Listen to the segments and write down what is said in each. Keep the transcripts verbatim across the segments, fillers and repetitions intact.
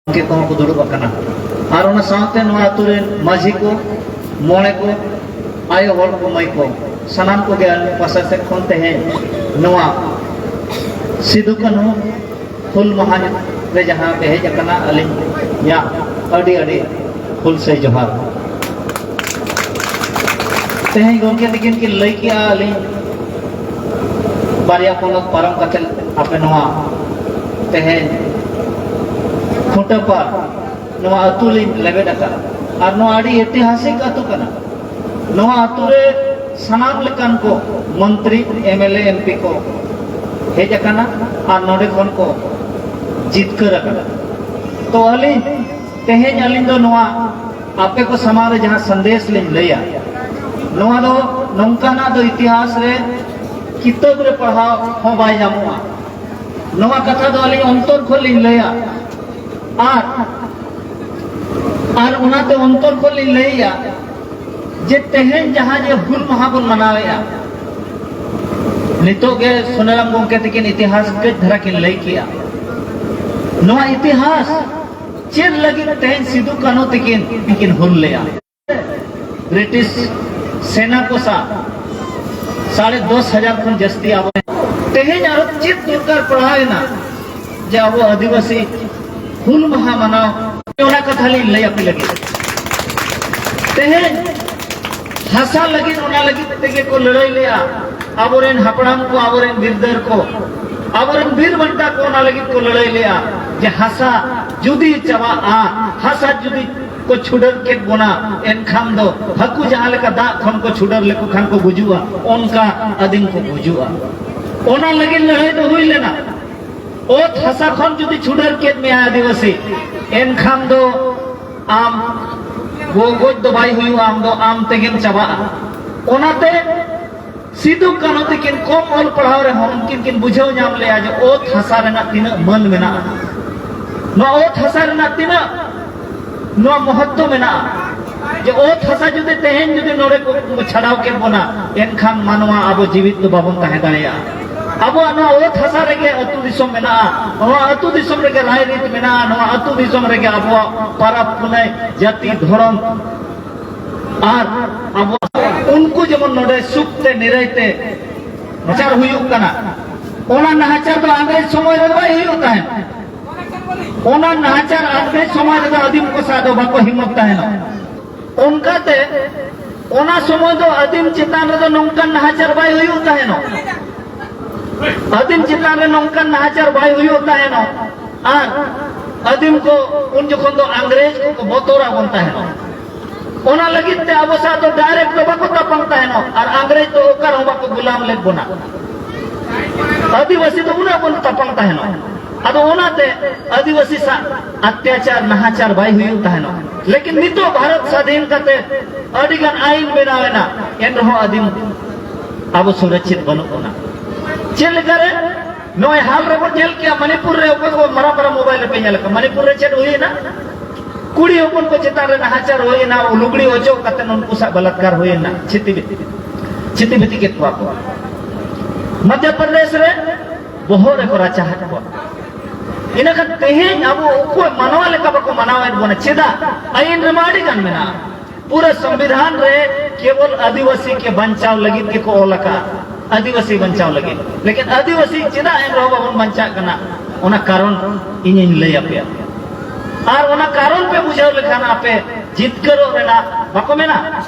ᱜᱚᱢᱠᱮ ᱠᱚᱦᱚᱸ ᱠᱚ ᱫᱩᱲᱩᱵ ᱟᱠᱟᱱᱟ᱾ ᱟᱨ ᱚᱱᱟ ᱥᱟᱶᱛᱮ ᱱᱚᱣᱟ ᱟᱹᱛᱩ ᱨᱮᱱ ᱢᱟᱹᱡᱷᱤ ᱠᱚ, ᱢᱚᱬᱮ ᱠᱚ, ᱟᱭᱳ ᱦᱚᱲ ᱠᱚ, ᱢᱟᱹᱭ ᱠᱚ, ᱥᱟᱱᱟᱢ ᱠᱚᱜᱮ ᱟᱹᱞᱤᱧ ᱯᱟᱦᱴᱟ ᱥᱮᱫ ᱠᱷᱚᱱ ᱛᱮᱦᱮᱧ ᱱᱚᱣᱟ ᱥᱤᱫᱩ ᱠᱟᱹᱱᱦᱩ ᱦᱩᱞ ᱢᱟᱦᱟ ᱨᱮ ᱡᱟᱦᱟᱸ ᱯᱮ ᱦᱮᱡ ᱟᱠᱟᱱᱟ, ᱟᱹᱞᱤᱧᱟᱜ ᱟᱹᱰᱤ ᱟᱹᱰᱤ ᱦᱩᱞᱥᱟᱹᱭ ᱡᱚᱦᱟᱨ᱾ ᱛᱮᱦᱮᱧ ᱜᱚᱢᱠᱮ ᱛᱤᱠᱤᱱ ᱠᱤᱱ ᱞᱟᱹᱭ ᱠᱮᱜᱼᱟ, ᱟᱹᱞᱤᱧ ᱵᱟᱨᱭᱟ ᱯᱚᱱᱚᱛ ᱯᱟᱨᱚᱢ ᱠᱟᱛᱮ ᱟᱯᱮ ᱱᱚᱣᱟ ᱛᱮᱦᱮᱧ ᱠᱷᱩᱸᱴᱟᱹᱯᱟᱲ ᱱᱚᱣᱟ ᱟᱹᱛᱩ ᱞᱤᱧ ᱞᱮᱵᱮᱫ ᱟᱠᱟᱫᱼᱟ᱾ ᱟᱨ ᱱᱚᱣᱟ ᱟᱹᱰᱤ ᱤᱛᱤᱦᱟᱥᱤᱠ ᱟᱹᱛᱩ ᱠᱟᱱᱟ᱾ ᱱᱚᱣᱟ ᱟᱹᱛᱩ ᱨᱮ ᱥᱟᱱᱟᱢ ᱞᱮᱠᱟᱱ ᱠᱚ ᱢᱚᱱᱛᱨᱤ, M L A, M P ᱠᱚ ᱦᱮᱡ ᱟᱠᱟᱱᱟ ᱟᱨ ᱱᱚᱰᱮ ᱠᱷᱚᱱ ᱠᱚ ᱡᱤᱛᱠᱟᱹᱨ ᱟᱠᱟᱱᱟ᱾ ᱛᱚ ᱟᱹᱞᱤᱧ ᱛᱮᱦᱮᱧ ᱟᱹᱞᱤᱧ ᱫᱚ ᱱᱚᱣᱟ ᱟᱯᱮ ᱠᱚ ᱥᱟᱢᱟᱝ ᱨᱮ ᱡᱟᱦᱟᱸ ᱥᱟᱸᱫᱮᱥ ᱞᱤᱧ ᱞᱟᱹᱭᱟ, ᱱᱚᱣᱟ ᱫᱚ ᱱᱚᱝᱠᱟᱱᱟᱜ ᱫᱚ ᱤᱛᱤᱦᱟᱥ ᱨᱮ ᱠᱤᱛᱟᱹᱵ ᱨᱮ ᱯᱟᱲᱦᱟᱣ ᱦᱚᱸ ᱵᱟᱭ ᱧᱟᱢᱚᱜᱼᱟ᱾ ᱱᱚᱣᱟ ᱠᱟᱛᱷᱟ ᱫᱚ ᱟᱹᱞᱤᱧ ᱚᱱᱛᱚᱨ ᱠᱷᱚᱱ ᱞᱤᱧ ᱞᱟᱹᱭᱟ᱾ ᱟᱨ, ᱟᱨ ᱚᱱᱟᱛᱮ ᱚᱱᱛᱚᱨ ᱠᱷᱚᱱ ᱞᱤᱧ ᱞᱟᱹᱭᱟ ᱡᱮ ᱛᱮᱦᱮᱧ ᱡᱟᱦᱟᱸ ᱡᱮ ᱦᱩᱞ ᱢᱟᱦᱟ ᱵᱚᱱ ᱢᱟᱱᱟᱣᱮᱫᱼᱟ, ᱱᱤᱛᱚᱜ ᱜᱮ ᱥᱩᱱᱟᱨᱟᱢ ᱜᱚᱢᱠᱮ ᱛᱤᱠᱤᱱ ᱤᱛᱤᱦᱟᱥ ᱠᱟᱹᱡ ᱫᱷᱟᱨᱟ ᱠᱤᱱ ᱞᱟᱹᱭ ᱠᱮᱜᱼᱟ᱾ ᱱᱚᱣᱟ ᱤᱛᱤᱦᱟᱥ ᱪᱮᱫ ᱞᱟᱹᱜᱤᱫ ᱛᱮᱦᱮᱧ ᱥᱤᱫᱩ ᱠᱟᱹᱱᱦᱩ ᱛᱤᱠᱤᱱ ᱠᱤᱱ ᱦᱩᱞ ᱞᱮᱜᱼᱟ? ᱵᱨᱤᱴᱤᱥ ᱥᱮᱱᱟ ᱠᱚ ᱥᱟᱶ ᱥᱟᱲᱮ ᱫᱚᱥ ᱦᱟᱡᱟᱨ ᱠᱷᱚᱱ ᱡᱟᱹᱥᱛᱤ ᱟᱵᱚ ᱛᱮᱦᱮᱧ ᱟᱨᱚ ᱪᱮᱫ ᱫᱚᱨᱠᱟᱨ ᱯᱟᱲᱟᱣ ᱮᱱᱟ ᱡᱮ ᱟᱵᱚ ᱟᱹᱫᱤᱵᱟᱹᱥᱤ ᱦᱩᱞ ᱢᱟᱦᱟ ᱢᱟᱱᱟᱣ? ᱚᱱᱟ ᱠᱟᱛᱷᱟ ᱞᱤᱧ ᱞᱟᱹᱭ ᱟᱯᱮ ᱞᱟᱹᱜᱤᱫ᱾ ᱛᱮᱦᱮᱧ ᱦᱟᱥᱟ ᱞᱟᱹᱜᱤᱫ, ᱚᱱᱟ ᱞᱟᱹᱜᱤᱫ ᱛᱮᱜᱮ ᱠᱚ ᱞᱟᱹᱲᱦᱟᱹᱭ ᱞᱮᱜᱼᱟ᱾ ᱟᱵᱚᱨᱮᱱ ᱦᱟᱯᱲᱟᱢ ᱠᱚ, ᱟᱵᱚᱨᱮᱱ ᱵᱤᱨᱫᱟᱹᱨ ᱠᱚ, ᱟᱵᱚᱨᱮᱱ ᱵᱤᱨ ᱵᱟᱱᱴᱟ ᱠᱚ ᱚᱱᱟ ᱞᱟᱹᱜᱤᱫ ᱠᱚ ᱞᱟᱹᱲᱦᱟᱹᱭ ᱞᱮᱜᱼᱟ ᱡᱮ ᱦᱟᱥᱟ ᱡᱩᱫᱤ ᱪᱟᱵᱟᱜᱼᱟ, ᱦᱟᱥᱟ ᱡᱩᱫᱤ ᱠᱚ ᱪᱷᱩᱰᱟᱹᱨ ᱠᱮᱫ ᱵᱚᱱᱟ, ᱮᱱᱠᱷᱟᱱ ᱫᱚ ᱦᱟᱹᱠᱩ ᱡᱟᱦᱟᱸ ᱞᱮᱠᱟ ᱫᱟᱜ ᱠᱷᱚᱱ ᱠᱚ ᱪᱷᱩᱰᱟᱹᱨ ᱞᱮᱠᱚ ᱠᱷᱟᱱ ᱠᱚ ᱜᱩᱡᱩᱜᱼᱟ, ᱚᱱᱠᱟ ᱟᱹᱫᱤᱢ ᱠᱚ ᱜᱩᱡᱩᱜᱼᱟ᱾ ᱚᱱᱟ ᱞᱟᱹᱜᱤᱫ ᱞᱟᱹᱲᱦᱟᱹᱭ ᱫᱚ ᱦᱩᱭ ᱞᱮᱱᱟ᱾ ᱚᱛ ᱦᱟᱥᱟ ᱠᱷᱚᱱ ᱡᱩᱫᱤ ᱪᱷᱩᱰᱟᱹᱨ ᱠᱮᱫ ᱢᱮᱭᱟ ᱟᱹᱫᱤᱵᱟᱹᱥᱤ, ᱮᱱᱠᱷᱟᱱ ᱫᱚ ᱟᱢ ᱜᱚ-, ᱜᱚᱡ ᱫᱚ ᱵᱟᱭ ᱦᱩᱭᱩᱜᱼᱟ, ᱟᱢ ᱫᱚ ᱟᱢ ᱛᱮᱜᱮᱢ ᱪᱟᱵᱟᱜᱼᱟ᱾ ᱚᱱᱟᱛᱮ ᱥᱤᱫᱩ ᱠᱟᱹᱱᱦᱩ ᱛᱤᱠᱤᱱ ᱠᱚᱢ ᱚᱞ ᱯᱟᱲᱦᱟᱣ ᱨᱮᱦᱚᱸ ᱩᱱᱠᱤᱱ ᱠᱤᱱ ᱵᱩᱡᱷᱟᱹᱣ ᱧᱟᱢ ᱞᱮᱜᱼᱟ ᱡᱮ ᱚᱛ ᱦᱟᱥᱟ ᱨᱮᱱᱟᱜ ᱛᱤᱱᱟᱹᱜ ᱢᱟᱹᱱ ᱢᱮᱱᱟᱜᱼᱟ, ᱱᱚᱣᱟ ᱚᱛ ᱦᱟᱥᱟ ᱨᱮᱱᱟᱜ ᱛᱤᱱᱟᱹᱜ ᱱᱚᱣᱟ ᱢᱚᱦᱚᱛᱛᱚ ᱢᱮᱱᱟᱜᱼᱟ᱾ ᱡᱮ ᱚᱛ ᱦᱟᱥᱟ ᱡᱩᱫᱤ ᱛᱮᱦᱮᱧ ᱡᱩᱫᱤ ᱱᱚᱰᱮ ᱠᱚ ᱪᱷᱟᱰᱟᱣ ᱠᱮᱫ ᱵᱚᱱᱟ, ᱮᱱᱠᱷᱟᱱ ᱢᱟᱱᱣᱟ ᱟᱵᱚ ᱡᱤᱣᱤᱫ ᱫᱚ ᱵᱟᱵᱚᱱ ᱛᱟᱦᱮᱸ ᱫᱟᱲᱮᱭᱟᱜᱼᱟ᱾ ᱟᱵᱚᱣᱟᱜ ᱱᱚᱣᱟ ᱚᱛ ᱦᱟᱥᱟ ᱨᱮᱜᱮ ᱟᱹᱛᱩ ᱫᱤᱥᱚᱢ ᱢᱮᱱᱟᱜᱼᱟ, ᱱᱚᱣᱟ ᱟᱹᱛᱩ ᱫᱤᱥᱚᱢ ᱨᱮᱜᱮ ᱨᱟᱭᱨᱤᱛ ᱢᱮᱱᱟᱜᱼᱟ, ᱱᱚᱣᱟ ᱟᱹᱛᱩ ᱫᱤᱥᱚᱢ ᱨᱮᱜᱮ ᱟᱵᱚᱣᱟᱜ ᱯᱟᱨᱟᱵᱽ ᱯᱩᱱᱟᱹᱭ, ᱡᱟᱹᱛᱤ, ᱫᱷᱚᱨᱚᱢ ᱟᱨ ᱟᱵᱚ ᱩᱱᱠᱩ ᱡᱮᱢᱚᱱ ᱱᱚᱰᱮ ᱥᱩᱠ ᱛᱮ ᱱᱤᱨᱟᱹᱭ ᱛᱮ ᱱᱟᱦᱟᱪᱟᱨ ᱦᱩᱭᱩᱜ ᱠᱟᱱᱟ, ᱚᱱᱟ ᱱᱟᱦᱟᱪᱟᱨ ᱫᱚ ᱟᱝᱨᱮᱡᱽ ᱥᱚᱢᱚᱭ ᱨᱮᱫᱚ ᱵᱟᱭ ᱦᱩᱭᱩᱜ ᱛᱟᱦᱮᱸᱫ᱾ ᱚᱱᱟ ᱱᱟᱦᱟᱪᱟᱨ ᱟᱝᱨᱮᱡᱽ ᱥᱚᱢᱚᱭ ᱨᱮᱫᱚ ᱟᱹᱫᱤᱢ ᱠᱚ ᱥᱟᱶ ᱫᱚ ᱵᱟᱠᱚ ᱦᱤᱢᱢᱚᱛ ᱛᱟᱦᱮᱱᱟ᱾ ᱚᱱᱠᱟᱛᱮ ᱚᱱᱟ ᱥᱚᱢᱚᱭ ᱫᱚ ᱟᱹᱫᱤᱢ ᱪᱮᱛᱟᱱ ᱨᱮᱫᱚ ᱱᱚᱝᱠᱟᱱ ᱱᱟᱦᱟᱪᱟᱨ ᱵᱟᱭ ᱦᱩᱭᱩᱜ ᱛᱟᱦᱮᱱᱚᱜ᱾ ᱟᱹᱫᱤᱢ ᱪᱮᱛᱟᱱ ᱨᱮ ᱱᱚᱝᱠᱟᱱ ᱱᱟᱦᱟᱪᱟᱨ ᱵᱟᱭ ᱦᱩᱭᱩᱜ ᱛᱟᱦᱮᱱᱚᱜ᱾ ᱟᱨ ᱟᱹᱫᱤᱢ ᱠᱚ ᱩᱱ ᱡᱚᱠᱷᱚᱱ ᱫᱚ ᱟᱝᱨᱮᱡᱽ ᱠᱚ ᱵᱚᱛᱚᱨ ᱟᱵᱚᱱ ᱛᱟᱦᱮᱱᱚᱜ᱾ ᱚᱱᱟ ᱞᱟᱹᱜᱤᱫ ᱛᱮ ᱟᱵᱚ ᱥᱟᱶ ᱫᱚ ᱰᱟᱭᱨᱮᱠᱴ ᱫᱚ ᱵᱟᱠᱚ ᱛᱟᱯᱟᱢ ᱛᱟᱦᱮᱱᱚᱜ, ᱟᱨ ᱟᱝᱨᱮᱡᱽ ᱫᱚ ᱚᱠᱟ ᱨᱮᱦᱚᱸ ᱵᱟᱠᱚ ᱜᱩᱞᱟᱢ ᱞᱮᱫ ᱵᱚᱱᱟ᱾ ᱟᱹᱫᱤᱵᱟᱹᱥᱤ ᱫᱚ ᱩᱱᱟᱹᱜ ᱵᱚᱱ ᱛᱟᱯᱟᱢ ᱛᱟᱦᱮᱱᱚᱜ᱾ ᱟᱫᱚ ᱚᱱᱟᱛᱮ ᱟᱹᱫᱤᱵᱟᱹᱥᱤ ᱥᱟᱶ ᱚᱛᱛᱟᱪᱟᱨ ᱱᱟᱦᱟᱪᱟᱨ ᱵᱟᱭ ᱦᱩᱭᱩᱜ ᱛᱟᱦᱮᱱᱚᱜ᱾ ᱞᱮᱠᱤᱱ ᱱᱤᱛᱚᱜ ᱵᱷᱟᱨᱚᱛ ᱥᱟᱫᱷᱤᱱ ᱠᱟᱛᱮ ᱟᱹᱰᱤ ᱜᱟᱱ ᱟᱭᱤᱱ ᱵᱮᱱᱟᱣ ᱮᱱᱟ, ᱮᱱ ᱨᱮᱦᱚᱸ ᱟᱹᱫᱤᱢ ᱟᱵᱚ ᱥᱩᱨᱚᱠᱪᱷᱤᱛ ᱵᱟᱹᱱᱩᱜ ᱵᱚᱱᱟ᱾ ᱪᱮᱫ ᱞᱮᱠᱟᱨᱮ? ᱱᱚᱜᱼᱚᱭ ᱦᱟᱞ ᱨᱮᱵᱚᱱ ᱧᱮᱞ ᱠᱮᱜᱼᱟ, ᱢᱟᱱᱤᱯᱩᱨ ᱨᱮ ᱚᱠᱚᱭ ᱠᱚ ᱢᱟᱨᱟᱝ ᱢᱟᱨᱟᱝ ᱢᱳᱵᱟᱭᱤᱞ ᱨᱮᱯᱮ ᱧᱮᱞ ᱟᱠᱟᱫ, ᱢᱟᱱᱤᱯᱩᱨ ᱨᱮ ᱪᱮᱫ ᱦᱩᱭᱮᱱᱟ? ᱠᱩᱲᱤ ᱦᱚᱯᱚᱱ ᱠᱚ ᱪᱮᱛᱟᱱ ᱨᱮ ᱱᱟᱦᱟᱪᱟᱨ ᱦᱩᱭᱮᱱᱟ, ᱞᱩᱜᱽᱲᱤ ᱚᱪᱚᱜ ᱠᱟᱛᱮ ᱩᱱᱠᱩ ᱥᱟᱶ ᱵᱟᱞᱟᱛᱠᱟᱨ ᱦᱩᱭᱮᱱᱟ, ᱪᱷᱤᱛᱤ ᱵᱤᱛᱤ, ᱪᱷᱤᱛᱤ ᱵᱤᱛᱤ ᱠᱮᱫ ᱠᱚᱣᱟ ᱠᱚ᱾ ᱢᱚᱫᱽᱫᱷᱚ ᱯᱨᱚᱫᱮᱥ ᱨᱮ ᱵᱚᱦᱚᱜ ᱨᱮᱠᱚ ᱨᱟᱪᱟᱦᱟᱫ ᱠᱚᱣᱟ᱾ ᱤᱱᱟᱹᱠᱷᱟᱱ ᱛᱮᱦᱮᱧ ᱟᱵᱚ ᱚᱠᱚᱭ ᱢᱟᱱᱣᱟ ᱞᱮᱠᱟ ᱵᱟᱠᱚ ᱢᱟᱱᱟᱣᱮᱫ ᱵᱚᱱᱟ, ᱪᱮᱫᱟᱜ? ᱟᱹᱭᱤᱱ ᱨᱮᱢᱟ ᱟᱹᱰᱤ ᱜᱟᱱ ᱢᱮᱱᱟᱜᱼᱟ᱾ ᱯᱩᱨᱟᱹ ᱥᱚᱝᱵᱤᱫᱷᱟᱱ ᱨᱮ ᱠᱮᱵᱚᱞ ᱟᱹᱫᱤᱵᱟᱹᱥᱤ ᱠᱮ ᱵᱟᱧᱪᱟᱣ ᱞᱟᱹᱜᱤᱫ ᱜᱮᱠᱚ ᱚᱞ ᱟᱠᱟᱫᱼᱟ, ᱟᱹᱫᱤᱵᱟᱹᱥᱤ ᱵᱟᱧᱪᱟᱣ ᱞᱟᱹᱜᱤᱫ᱾ ᱞᱮᱠᱤᱱ ᱟᱹᱫᱤᱵᱟᱹᱥᱤ ᱪᱮᱫᱟᱜ ᱮᱱ ᱨᱮᱦᱚᱸ ᱵᱟᱵᱚᱱ ᱵᱟᱧᱪᱟᱜ ᱠᱟᱱᱟ? ᱚᱱᱟ ᱠᱟᱨᱚᱱ ᱤᱧᱤᱧ ᱞᱟᱹᱭ ᱟᱯᱮᱭᱟ, ᱟᱨ ᱚᱱᱟ ᱠᱟᱨᱚᱱ ᱯᱮ ᱵᱩᱡᱷᱟᱹᱣ ᱞᱮᱠᱷᱟᱱ ᱟᱯᱮ ᱡᱤᱛᱠᱟᱹᱨᱚᱜ ᱨᱮᱱᱟᱜ, ᱵᱟᱠᱚ ᱢᱮᱱᱟ,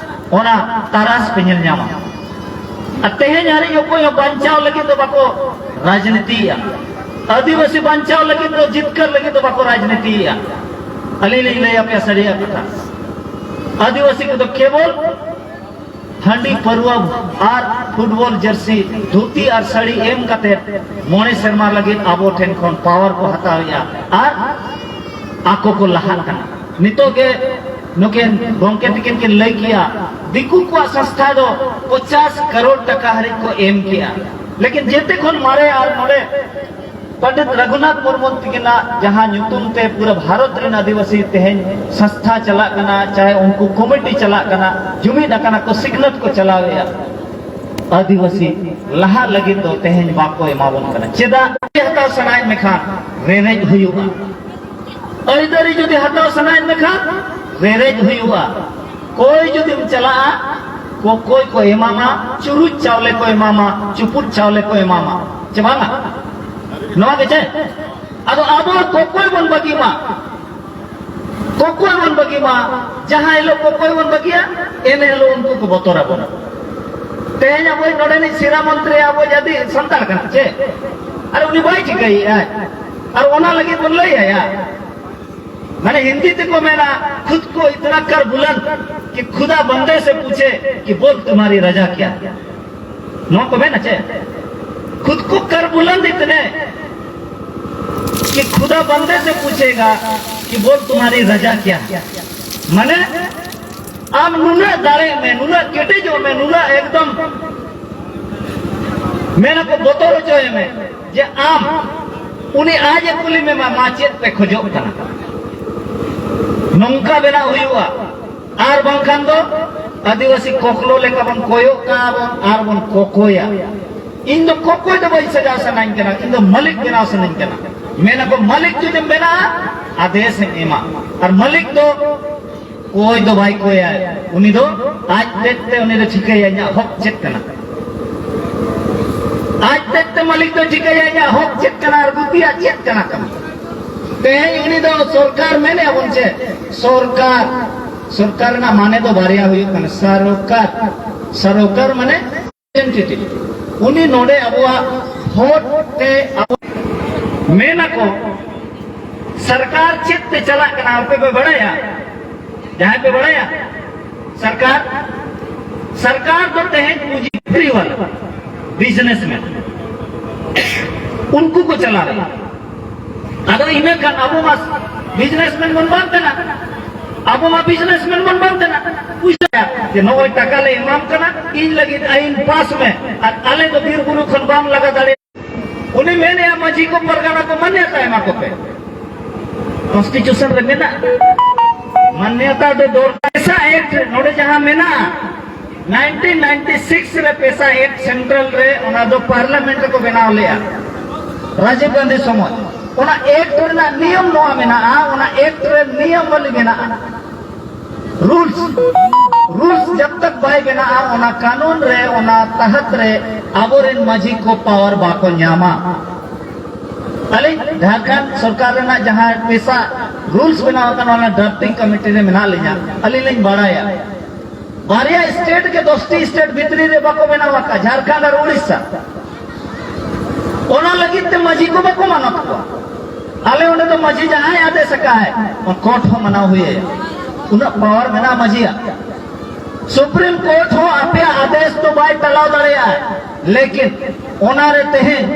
ᱚᱱᱟ ᱛᱟᱨᱟᱥ ᱯᱮ ᱧᱮᱞ ᱧᱟᱢᱟ᱾ ᱟᱨ ᱛᱮᱦᱮᱧ ᱦᱟᱹᱨᱤᱡ ᱚᱠᱚᱭ ᱦᱚᱸ ᱵᱟᱧᱪᱟᱣ ᱞᱟᱹᱜᱤᱫ ᱫᱚ ᱵᱟᱠᱚ ᱨᱟᱡᱽᱱᱤᱛᱤᱭᱮᱫᱼᱟ, ᱟᱹᱫᱤᱵᱟᱹᱥᱤ ᱵᱟᱧᱪᱟᱣ ᱞᱟᱹᱜᱤᱫ ᱫᱚ, ᱡᱤᱛᱠᱟᱹᱨ ᱞᱟᱹᱜᱤᱫ ᱫᱚ ᱵᱟᱠᱚ ᱨᱟᱡᱽᱱᱤᱛᱤᱭᱮᱫᱼᱟ᱾ ᱟᱹᱞᱤᱧ ᱞᱤᱧ ᱞᱟᱹᱭ ᱟᱯᱮᱭᱟ ᱥᱟᱹᱨᱤᱭᱟᱜ ᱠᱟᱛᱷᱟ, ᱟᱹᱫᱤᱵᱟᱹᱥᱤ ᱠᱚᱫᱚ ᱠᱮᱵᱚᱞ ᱦᱟᱺᱰᱤ ᱯᱟᱹᱨᱣᱟᱹ ᱟᱨ ᱯᱷᱩᱴᱵᱚᱞ ᱡᱟᱹᱨᱥᱤ, ᱫᱷᱩᱛᱤ ᱟᱨ ᱥᱟᱹᱲᱤ ᱮᱢ ᱠᱟᱛᱮ ᱢᱚᱬᱮ ᱥᱮᱨᱢᱟ ᱞᱟᱹᱜᱤᱫ ᱟᱵᱚ ᱴᱷᱮᱱ ᱠᱷᱚᱱ ᱯᱟᱣᱟᱨ ᱠᱚ ᱦᱟᱛᱟᱣᱮᱫᱼᱟ ᱟᱨ ᱟᱠᱚ ᱠᱚ ᱞᱟᱦᱟᱜ ᱠᱟᱱᱟ᱾ ᱱᱤᱛᱚᱜ ᱜᱮ ᱱᱩᱠᱤᱱ ᱜᱚᱢᱠᱮ ᱛᱟᱹᱠᱤᱱ ᱠᱤᱱ ᱞᱟᱹᱭ ᱠᱮᱜᱼᱟ, ᱫᱤᱠᱩ ᱠᱚᱣᱟᱜ ᱥᱚᱝᱥᱛᱷᱟ ᱫᱚ ᱯᱚᱪᱟᱥ ᱠᱟᱨᱳᱲ ᱴᱟᱠᱟ ᱦᱟᱹᱨᱤᱡ ᱠᱚ ᱮᱢ ᱠᱮᱜᱼᱟ, ᱞᱮᱠᱤᱱ ᱡᱮᱛᱮ ᱠᱷᱚᱱ ᱢᱟᱨᱮ ᱟᱨ ᱱᱚᱰᱮ ᱯᱚᱱᱰᱤᱛ ᱨᱟᱹᱜᱷᱩᱱᱟᱛᱷ ᱢᱩᱨᱢᱩ ᱛᱤᱠᱤᱱᱟᱜ ᱡᱟᱦᱟᱸ ᱧᱩᱛᱩᱢ ᱛᱮ ᱯᱩᱨᱟᱹ ᱵᱷᱟᱨᱚᱛ ᱨᱮᱱ ᱟᱹᱫᱤᱵᱟᱹᱥᱤ ᱛᱮᱦᱮᱧ ᱥᱚᱝᱥᱛᱷᱟ ᱪᱟᱞᱟᱜ ᱠᱟᱱᱟ, ᱪᱟᱦᱮ ᱩᱱᱠᱩ ᱠᱚᱢᱤᱴᱤ ᱪᱟᱞᱟᱜ ᱠᱟᱱᱟ, ᱡᱩᱢᱤᱫ ᱟᱠᱟᱱᱟ ᱠᱚ, ᱥᱤᱠᱷᱱᱟᱹᱛ ᱠᱚ ᱪᱟᱞᱟᱣᱮᱫᱼᱟ, ᱟᱹᱫᱤᱵᱟᱹᱥᱤ ᱞᱟᱦᱟᱜ ᱞᱟᱹᱜᱤᱫ ᱫᱚ ᱛᱮᱦᱮᱧ ᱵᱟᱠᱚ ᱮᱢᱟᱵᱚᱱ ᱠᱟᱱᱟ᱾ ᱪᱮᱫᱟᱜ? ᱦᱟᱛᱟᱣ ᱥᱟᱱᱟᱭᱮᱫ ᱢᱮᱠᱷᱟᱱ ᱨᱮᱨᱮᱡ ᱦᱩᱭᱩᱜᱼᱟ᱾ ᱟᱹᱭᱫᱟᱹᱨᱤ ᱡᱩᱫᱤ ᱦᱟᱛᱟᱣ ᱥᱟᱱᱟᱭᱮᱫ ᱢᱮᱠᱷᱟᱱ ᱨᱮᱨᱮᱡ ᱦᱩᱭᱩᱜᱼᱟ᱾ ᱠᱚᱭ ᱡᱩᱫᱤᱢ ᱪᱟᱞᱟᱜᱼᱟ, ᱠᱚᱠᱚᱭ ᱠᱚ ᱮᱢᱟᱢᱟ, ᱪᱩᱨᱩᱡ ᱪᱟᱣᱞᱮ ᱠᱚ ᱮᱢᱟᱢᱟ, ᱪᱩᱯᱩᱫ ᱪᱟᱣᱞᱮ ᱠᱚ ᱮᱢᱟᱢᱟ, ᱪᱮ ᱵᱟᱝᱟ? ᱱᱚᱣᱟ ᱜᱮ ᱪᱮ? ᱟᱫᱚ ᱟᱵᱚ ᱠᱚᱠᱚᱭ ᱵᱚᱱ ᱵᱟᱹᱜᱤ ᱢᱟ, ᱠᱚᱠᱚᱭ ᱵᱚᱱ ᱵᱟᱹᱜᱤ ᱢᱟ᱾ ᱡᱟᱦᱟᱸ ᱦᱤᱞᱳᱜ ᱠᱚᱠᱚᱭ ᱵᱚᱱ ᱵᱟᱹᱜᱤᱭᱟ, ᱮᱱ ᱦᱤᱞᱳᱜ ᱩᱱᱠᱩ ᱠᱚ ᱵᱚᱛᱚᱨ ᱟᱵᱚᱱᱟ᱾ ᱛᱮᱦᱮᱧ ᱟᱵᱚᱭᱤᱡ ᱱᱚᱰᱮᱱᱤᱡ ᱥᱤᱨᱟ ᱢᱚᱱᱛᱨᱤ ᱟᱵᱚᱭᱤᱡ ᱟᱹᱫᱤ ᱥᱟᱱᱛᱟᱲ ᱠᱟᱱᱟ ᱪᱮ? ᱟᱨ ᱩᱱᱤ ᱵᱟᱭ ᱪᱤᱠᱟᱹᱭᱮᱫᱼᱟ, ᱟᱨ ᱚᱱᱟ ᱞᱟᱹᱜᱤᱫ ᱵᱚᱱ ᱞᱟᱹᱭ ᱟᱭᱟ᱾ ᱢᱟᱱᱮ ᱦᱤᱱᱫᱤ ᱛᱮᱠᱚ ᱢᱮᱱᱟ, "खुद को इतना कर बुलंद कि खुदा बंदे से पूछे कि बोल तुम्हारी रजा क्या।" ᱱᱚᱣᱟ ᱠᱚ ᱢᱮᱱᱟ ᱪᱮ? "खुद को कर बुलंद इतने कि खुदा बंदे से पूछेगा कि बोल तुम्हारी रजा क्या।" ᱢᱟᱱᱮ ᱟᱢ ᱱᱩᱱᱟᱹᱜ ᱫᱟᱲᱮᱜ ᱢᱮ, ᱱᱩᱱᱟᱹᱜ ᱠᱮᱴᱮᱡᱚᱜ ᱢᱮ, ᱱᱩᱱᱟᱹᱜ ᱮᱠᱫᱚᱢ ᱢᱮᱱᱟᱠᱚ ᱵᱚᱛᱚᱨ ᱦᱚᱪᱚᱭᱮ ᱢᱮ ᱡᱮ ᱟᱢ ᱩᱱᱤ ᱟᱡ ᱮ ᱠᱩᱞᱤ ᱢᱮ, "ᱢᱟ, ᱢᱟ ᱪᱮᱫ ᱯᱮ ᱠᱷᱚᱡᱚᱜ ᱠᱟᱱᱟ?" ᱱᱚᱝᱠᱟ ᱵᱮᱱᱟᱣ ᱦᱩᱭᱩᱜᱼᱟ᱾ ᱟᱨ ᱵᱟᱝᱠᱷᱟᱱ ᱫᱚ ᱟᱹᱫᱤᱵᱟᱹᱥᱤ ᱠᱚᱠᱞᱚ ᱞᱮᱠᱟ ᱵᱚᱱ ᱠᱚᱭᱚᱜ ᱠᱟᱜᱼᱟ ᱵᱚᱱ ᱟᱨ ᱵᱚᱱ ᱠᱚᱠᱚᱭᱟ᱾ ᱤᱧ ᱫᱚ ᱠᱚᱠᱚᱭ ᱫᱚ ᱵᱟᱹᱧ ᱥᱟᱡᱟᱣ ᱥᱟᱱᱟᱧ ᱠᱟᱱᱟ, ᱤᱧ ᱫᱚ ᱢᱟᱹᱞᱤᱠ ᱵᱮᱱᱟᱣ ᱥᱟᱱᱟᱧ ᱠᱟᱱᱟ᱾ ᱢᱮᱱᱟᱠᱚ ᱢᱟᱹᱞᱤᱠ ᱡᱩᱫᱤᱢ ᱵᱮᱱᱟᱜᱼᱟ, ᱟᱫᱮᱥ ᱮᱢ ᱮᱢᱟ᱾ ᱟᱨ ᱢᱟᱹᱞᱤᱠ ᱫᱚ ᱠᱚᱭ ᱫᱚ ᱵᱟᱭ ᱠᱚᱭᱟ, ᱩᱱᱤ ᱫᱚ ᱟᱡ ᱛᱮᱫ ᱛᱮ ᱩᱱᱤ ᱫᱚ ᱴᱷᱤᱠᱟᱹᱭᱟ ᱤᱧᱟᱹᱜ ᱦᱚᱠ ᱪᱮᱫ ᱠᱟᱱᱟ᱾ ᱟᱡ ᱛᱮᱫ ᱛᱮ ᱢᱟᱹᱞᱤᱠ ᱫᱚ ᱴᱷᱤᱠᱟᱹᱭᱟ ᱤᱧᱟᱹᱜ ᱦᱚᱠ ᱪᱮᱫ ᱠᱟᱱᱟ ᱟᱨ ᱜᱩᱛᱤᱭᱟᱜ ᱪᱮᱫ ᱠᱟᱱᱟ ᱠᱟᱹᱢᱤ᱾ ᱛᱮᱦᱮᱧ ᱩᱱᱤ ᱫᱚ ᱥᱚᱨᱠᱟᱨ ᱢᱮᱱᱮᱫᱼᱟ ᱵᱚᱱ ᱪᱮ, ᱥᱚᱨᱠᱟᱨ, ᱥᱚᱨᱠᱟᱨ ᱨᱮᱱᱟᱜ ᱢᱟᱱᱮ ᱫᱚ ᱵᱟᱨᱭᱟ ᱦᱩᱭᱩᱜ ᱠᱟᱱᱟ, ᱥᱟᱨᱚᱠᱟᱨ, ᱥᱟᱨᱚᱠᱟᱨ ᱢᱟᱱᱮ ᱩᱱᱤ ᱱᱚᱰᱮ ᱟᱵᱚᱣᱟᱜ ᱵᱷᱳᱴ ᱛᱮ ᱟᱵᱚ ᱢᱮᱱᱟᱠᱚ, ᱥᱚᱨᱠᱟᱨ ᱪᱮᱫ ᱛᱮ ᱪᱟᱞᱟᱜ ᱠᱟᱱᱟ ᱟᱯᱮ ᱯᱮ ᱵᱟᱲᱟᱭᱟ? ᱡᱟᱦᱟᱸᱭ ᱯᱮ ᱵᱟᱲᱟᱭᱟ? ᱥᱚᱨᱠᱟᱨ, ᱥᱚᱨᱠᱟᱨ ᱫᱚ ᱛᱮᱦᱮᱧ ᱯᱩᱸᱡᱤᱯᱩᱛᱤ ᱣᱟᱞᱟ, ᱵᱤᱡᱽᱱᱮᱥᱢᱮᱱ, ᱩᱱᱠᱩ ᱠᱚ ᱪᱟᱞᱟᱣ ᱮᱫᱟ᱾ ᱟᱫᱚ ᱤᱱᱟᱹ ᱠᱷᱟᱱ ᱟᱵᱚ ᱢᱟ ᱵᱤᱡᱽᱱᱮᱥᱢᱮᱱ ᱵᱚᱱ ᱵᱟᱝ ᱠᱟᱱᱟ, ᱟᱵᱚ ᱢᱟ ᱵᱤᱡᱽᱱᱮᱥᱢᱮᱱ ᱵᱚᱱ ᱵᱟᱝ ᱠᱟᱱᱟ᱾ ᱯᱩᱭᱥᱟᱹ ᱡᱮ ᱱᱚᱜᱼᱚᱭ ᱴᱟᱠᱟ ᱞᱮ ᱮᱢᱟᱢ ᱠᱟᱱᱟ, ᱤᱧ ᱞᱟᱹᱜᱤᱫ ᱟᱹᱭᱤᱱ ᱯᱟᱥ ᱢᱮ, ᱟᱨ ᱟᱞᱮ ᱫᱚ ᱵᱤᱨ ᱵᱩᱨᱩ ᱠᱷᱚᱱ ᱵᱟᱢ ᱞᱟᱜᱟ ᱫᱟᱲᱮᱭᱟᱜᱼᱟ᱾ ᱩᱱᱤ ᱢᱮᱱᱮᱫᱼᱟ, ᱢᱟ ᱢᱟᱹᱡᱷᱤ ᱠᱚ ᱯᱟᱨᱜᱟᱱᱟ ᱠᱚ ᱢᱟᱱᱭᱚᱛᱟ ᱮᱢᱟ ᱠᱚᱯᱮ᱾ ᱠᱚᱱᱥᱴᱤᱴᱤᱭᱩᱥᱚᱱ ᱨᱮ ᱢᱮᱱᱟᱜᱼᱟ, ᱢᱟᱱᱭᱚᱛᱟ ᱫᱚ ᱫᱚᱨᱠᱟᱨ᱾ ᱯᱮᱥᱟ ᱮᱠᱴ ᱱᱚᱰᱮ ᱡᱟᱦᱟᱸ ᱢᱮᱱᱟᱜᱼᱟ, ᱱᱟᱭᱤᱱᱴᱤᱱ ᱱᱟᱭᱤᱱᱴᱤ ᱥᱤᱠᱥ ᱨᱮ ᱯᱮᱥᱟ ᱮᱠᱴ ᱥᱮᱱᱴᱨᱟᱞ ᱨᱮ, ᱚᱱᱟ ᱫᱚ ᱯᱟᱨᱞᱟᱢᱮᱱᱴ ᱨᱮᱠᱚ ᱵᱮᱱᱟᱣ ᱞᱮᱜᱼᱟ ᱨᱟᱡᱤᱵ ᱜᱟᱱᱫᱷᱤ ᱥᱚᱢᱚᱭ᱾ ᱚᱱᱟ ᱮᱠᱴ ᱨᱮᱱᱟᱜ ᱱᱤᱭᱚᱢ ᱱᱚᱣᱟ ᱢᱮᱱᱟᱜᱼᱟ, ᱚᱱᱟ ᱮᱠᱴ ᱨᱮ ᱱᱤᱭᱚᱢ ᱵᱚᱞᱤ ᱢᱮᱱᱟᱜᱼᱟ, ᱨᱩᱞᱥ᱾ ᱨᱩᱞᱥ ᱡᱟᱵ ᱛᱟᱠ ᱵᱟᱭ ᱵᱮᱱᱟᱜᱼᱟ, ᱚᱱᱟ ᱠᱟᱱᱩᱱ ᱨᱮ, ᱚᱱᱟ ᱛᱟᱦᱟᱛ ᱨᱮ ᱟᱵᱚᱨᱮᱱ ᱢᱟᱹᱡᱷᱤ ᱠᱚ ᱯᱟᱣᱟᱨ ᱵᱟᱠᱚ ᱧᱟᱢᱟ᱾ ᱟᱹᱞᱤᱧ ᱡᱷᱟᱲᱠᱷᱚᱸᱰ ᱥᱚᱨᱠᱟᱨ ᱨᱮᱱᱟᱜ ᱡᱟᱦᱟᱸ ᱯᱮᱥᱟ ᱨᱩᱞᱥ ᱵᱮᱱᱟᱣ ᱟᱠᱟᱱᱟ, ᱚᱱᱟ ᱰᱨᱟᱯᱴᱤᱝ ᱠᱚᱢᱤᱴᱤ ᱨᱮ ᱢᱮᱱᱟᱜ ᱞᱤᱧᱟ᱾ ᱟᱹᱞᱤᱧ ᱞᱤᱧ ᱵᱟᱲᱟᱭᱟ, ᱵᱟᱨᱭᱟ ᱥᱴᱮᱴ ᱜᱮ, ᱫᱚᱥᱴᱤ ᱥᱴᱮᱴ ᱵᱷᱤᱛᱨᱤ ᱨᱮ ᱵᱟᱠᱚ ᱵᱮᱱᱟᱣ ᱟᱠᱟᱫ, ᱡᱷᱟᱲᱠᱷᱚᱸᱰ ᱟᱨ ᱩᱲᱤᱥᱥᱟ᱾ ᱚᱱᱟ ᱞᱟᱹᱜᱤᱫ ᱛᱮ ᱢᱟᱹᱡᱷᱤ ᱠᱚ ᱵᱟᱠᱚ ᱢᱟᱱᱚᱛ ᱠᱚᱣᱟ᱾ ᱟᱞᱮ ᱚᱸᱰᱮ ᱫᱚ ᱢᱟᱹᱡᱷᱤ ᱡᱟᱦᱟᱸᱭ ᱟᱫᱮᱥ ᱟᱠᱟᱫᱼᱟᱭ, ᱠᱳᱨᱴ ᱦᱚᱸ ᱢᱟᱱᱟᱣ ᱦᱩᱭ ᱟᱭᱟ᱾ ᱩᱱᱟᱹᱜ ᱯᱟᱣᱟᱨ ᱢᱮᱱᱟᱜᱼᱟ ᱢᱟᱹᱡᱷᱤᱭᱟᱜ᱾ ᱥᱩᱯᱨᱤᱢ ᱠᱳᱨᱴ ᱦᱚᱸ ᱟᱯᱮᱭᱟᱜ ᱟᱫᱮᱥ ᱫᱚ ᱵᱟᱭ ᱴᱟᱞᱟᱣ ᱫᱟᱲᱮᱭᱟᱜᱼᱟ᱾ ᱞᱮᱠᱤᱱ ᱚᱱᱟᱨᱮ ᱛᱮᱦᱮᱧ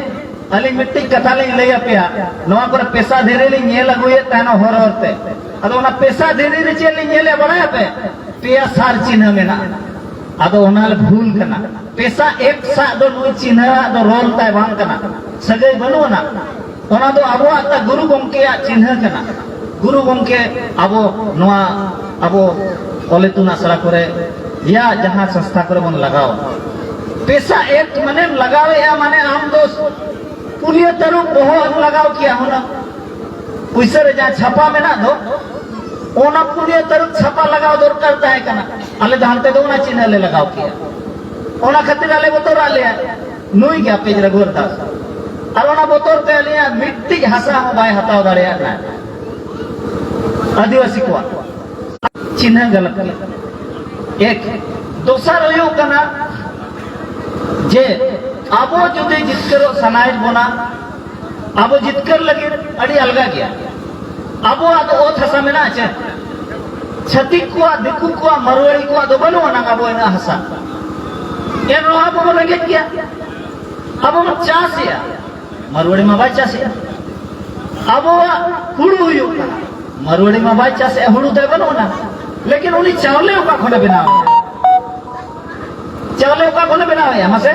ᱟᱹᱞᱤᱧ ᱢᱤᱫᱴᱤᱡ ᱠᱟᱛᱷᱟ ᱞᱤᱧ ᱞᱟᱹᱭ ᱟᱯᱮᱭᱟ, ᱱᱚᱣᱟ ᱠᱚᱨᱮ ᱯᱮᱥᱟ ᱫᱷᱤᱨᱤ ᱞᱤᱧ ᱧᱮᱞ ᱟᱹᱜᱩᱭᱮᱫ ᱛᱟᱦᱮᱱᱟ ᱦᱚᱨ ᱦᱚᱨ ᱛᱮ᱾ ᱟᱫᱚ ᱚᱱᱟ ᱯᱮᱥᱟ ᱫᱷᱤᱨᱤ ᱨᱮ ᱪᱮᱫ ᱞᱤᱧ ᱧᱮᱞᱮᱫ ᱵᱟᱲᱟᱭᱟᱯᱮ? ᱯᱮᱭᱟ ᱥᱟᱨ ᱪᱤᱱᱦᱟᱹ ᱢᱮᱱᱟᱜᱼᱟ᱾ ᱟᱫᱚ ᱚᱱᱟ ᱵᱷᱩᱞ ᱠᱟᱱᱟ᱾ ᱯᱮᱥᱟ ᱮᱠ ᱥᱟᱜ ᱫᱚ ᱱᱩᱭ ᱪᱤᱱᱦᱟᱹ ᱟᱜ ᱫᱚ ᱨᱚᱞ ᱛᱟᱭ ᱵᱟᱝ ᱠᱟᱱᱟ, ᱥᱟᱹᱜᱟᱹᱭ ᱵᱟᱹᱱᱩᱜ ᱟᱱᱟ᱾ ᱚᱱᱟ ᱫᱚ ᱟᱵᱚᱣᱟᱜ ᱜᱩᱨᱩ ᱜᱚᱢᱠᱮᱭᱟᱜ ᱪᱤᱱᱦᱟᱹ ᱠᱟᱱᱟ᱾ ᱜᱩᱨᱩ ᱜᱚᱢᱠᱮ ᱟᱵᱚ ᱱᱚᱣᱟ ᱟᱵᱚ ᱚᱞ ᱤᱛᱩᱱ ᱟᱥᱲᱟ ᱠᱚᱨᱮ ᱭᱟ ᱡᱟᱦᱟᱸ ᱥᱚᱝᱥᱛᱷᱟ ᱠᱚᱨᱮ ᱵᱚᱱ ᱞᱟᱜᱟᱣᱟ, ᱯᱮᱥᱟ ᱮᱠ ᱢᱟᱱᱮᱢ ᱞᱟᱜᱟᱣᱮᱜᱼᱟ, ᱢᱟᱱᱮ ᱟᱢ ᱫᱚ ᱯᱩᱱᱭᱟᱹ ᱛᱟᱹᱨᱩᱵ ᱵᱚᱦᱚᱜ ᱮᱢ ᱞᱟᱜᱟᱣ ᱠᱮᱭᱟ ᱦᱩᱱᱟᱹᱝ᱾ ᱯᱩᱭᱥᱟᱹ ᱨᱮ ᱡᱟᱦᱟᱸ ᱪᱷᱟᱯᱟ ᱢᱮᱱᱟᱜ ᱫᱚ, ᱚᱱᱟ ᱯᱩᱱᱭᱟᱹ ᱛᱟᱹᱨᱩᱵ ᱪᱷᱟᱯᱟ ᱞᱟᱜᱟᱣ ᱫᱚᱨᱠᱟᱨ ᱛᱟᱦᱮᱸ ᱠᱟᱱᱟ᱾ ᱟᱞᱮ ᱫᱚ ᱦᱟᱱᱛᱮ ᱫᱚ ᱚᱱᱟ ᱪᱤᱱᱦᱟᱹ ᱞᱮ ᱞᱟᱜᱟᱣ ᱠᱮᱭᱟ᱾ ᱚᱱᱟ ᱠᱷᱟᱹᱛᱤᱨ ᱟᱞᱮ ᱵᱚᱛᱚᱨᱟᱜ ᱞᱮᱭᱟ ᱱᱩᱭ ᱜᱮ ᱟᱯᱮ ᱨᱟᱹᱜᱷᱩᱣᱟᱨ ᱫᱟᱥ᱾ ᱟᱨ ᱚᱱᱟ ᱵᱚᱛᱚᱨ ᱛᱮ ᱟᱞᱮᱭᱟᱜ ᱢᱤᱫᱴᱤᱡ ᱦᱟᱥᱟ ᱦᱚᱸ ᱵᱟᱭ ᱦᱟᱛᱟᱣ ᱫᱟᱲᱮᱭᱟᱜ ᱠᱟᱱᱟ ᱟᱹᱫᱤᱵᱟᱹᱥᱤ ᱠᱚᱣᱟᱜ᱾ ᱪᱤᱱᱦᱟᱹ ᱜᱟᱞᱟᱛ ᱠᱟᱱᱟ᱾ ᱮᱠ, ᱫᱚᱥᱟᱨ ᱦᱩᱭᱩᱜ ᱠᱟᱱᱟ ᱡᱮ ᱟᱵᱚ ᱡᱩᱫᱤ ᱡᱤᱛᱠᱟᱹᱨᱚᱜ ᱥᱟᱱᱟᱭᱮᱫ ᱵᱚᱱᱟ, ᱟᱵᱚ ᱡᱤᱛᱠᱟᱹᱨ ᱞᱟᱹᱜᱤᱫ ᱟᱹᱰᱤ ᱟᱞᱜᱟ ᱜᱮᱭᱟ᱾ ᱟᱵᱚᱣᱟᱜ ᱫᱚ ᱚᱛ ᱦᱟᱥᱟ ᱢᱮᱱᱟᱜᱼᱟ ᱪᱮ? ᱪᱷᱟᱹᱛᱤᱠ ᱠᱚᱣᱟᱜ, ᱫᱤᱠᱩ ᱠᱚᱣᱟᱜ, ᱢᱟᱨᱣᱟᱲᱤ ᱠᱚᱣᱟᱜ ᱫᱚ ᱵᱟᱹᱱᱩᱜ ᱟᱱᱟᱝ ᱟᱵᱚ ᱤᱱᱟᱹᱜ ᱦᱟᱥᱟ᱾ ᱮᱱ ᱨᱮᱦᱚᱸ ᱟᱵᱚ ᱵᱚᱱ ᱨᱮᱸᱜᱮᱡ ᱜᱮᱭᱟ᱾ ᱟᱵᱚ ᱵᱚᱱ ᱪᱟᱥᱮᱜᱼᱟ, ᱢᱟᱨᱣᱟᱲᱤ ᱢᱟ ᱵᱟᱭ ᱪᱟᱥᱮᱜᱼᱟ᱾ ᱟᱵᱚᱣᱟᱜ ᱦᱩᱲᱩ ᱦᱩᱭᱩᱜ ᱠᱟᱱᱟ, ᱢᱟᱨᱣᱟᱲᱤ ᱢᱟ ᱵᱟᱭ ᱪᱟᱥᱮᱜᱼᱟ, ᱦᱩᱲᱩ ᱛᱟᱭ ᱵᱟᱹᱱᱩᱜ ᱟᱱᱟ᱾ ᱞᱮᱠᱤᱱ ᱩᱱᱤ ᱪᱟᱣᱞᱮ ᱚᱠᱟ ᱠᱷᱚᱱᱮ ᱵᱮᱱᱟᱣᱮᱜᱼᱟ? ᱪᱟᱣᱞᱮ ᱚᱠᱟ ᱠᱷᱚᱱᱮ ᱵᱮᱱᱟᱣᱮᱜᱼᱟ ᱢᱟᱥᱮ?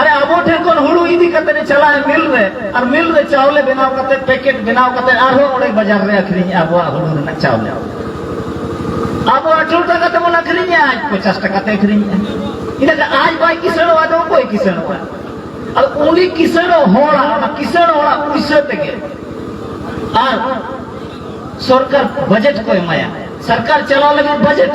ᱟᱵᱚ ᱴᱷᱮᱱ ᱠᱷᱚᱱ ᱦᱩᱲᱩ ᱤᱫᱤ ᱠᱟᱛᱮ ᱮ ᱪᱟᱞᱟᱜᱼᱟ ᱢᱤᱞ ᱨᱮ, ᱟᱨ ᱢᱤᱞ ᱨᱮ ᱪᱟᱣᱞᱮ ᱵᱮᱱᱟᱣ ᱠᱟᱛᱮ, ᱯᱮᱠᱮᱴ ᱵᱮᱱᱟᱣ ᱠᱟᱛᱮ ᱟᱨᱦᱚᱸ ᱚᱸᱰᱮ ᱵᱟᱡᱟᱨ ᱨᱮ ᱟᱹᱠᱷᱨᱤᱧᱮᱜᱼᱟ ᱟᱵᱚᱣᱟᱜ ᱦᱩᱲᱩ ᱨᱮᱱᱟᱜ ᱪᱟᱣᱞᱮ᱾ ᱟᱵᱚ ᱟᱴᱷᱨᱚ ᱴᱟᱠᱟ ᱛᱮᱵᱚᱱ ᱟᱹᱠᱷᱨᱤᱧᱮᱜᱼᱟ, ᱟᱡ ᱯᱚᱧᱪᱟᱥ ᱴᱟᱠᱟ ᱛᱮ ᱟᱹᱠᱷᱨᱤᱧᱮᱜᱼᱟ᱾ ᱤᱱᱟᱹ ᱠᱷᱟᱱ ᱟᱡ ᱵᱟᱭ ᱠᱤᱥᱟᱹᱬᱚᱜᱼᱟ, ᱟᱫᱚ ᱚᱠᱚᱭ ᱠᱤᱥᱟᱹᱬᱚᱜᱼᱟ? ᱟᱨ ᱩᱱᱤ ᱠᱤᱥᱟᱹᱬᱚᱜ ᱦᱚᱲᱟᱜ, ᱚᱱᱟ ᱠᱤᱥᱟᱹᱬ ᱦᱚᱲᱟᱜ ᱯᱩᱭᱥᱟᱹ ᱛᱮᱜᱮ, ᱟᱨ ᱥᱚᱨᱠᱟᱨ ᱵᱟᱡᱮᱴ ᱠᱚ ᱮᱢᱟᱭᱟ, ᱥᱚᱨᱠᱟᱨ ᱪᱟᱞᱟᱣ ᱞᱟᱹᱜᱤᱫ ᱵᱟᱡᱮᱴ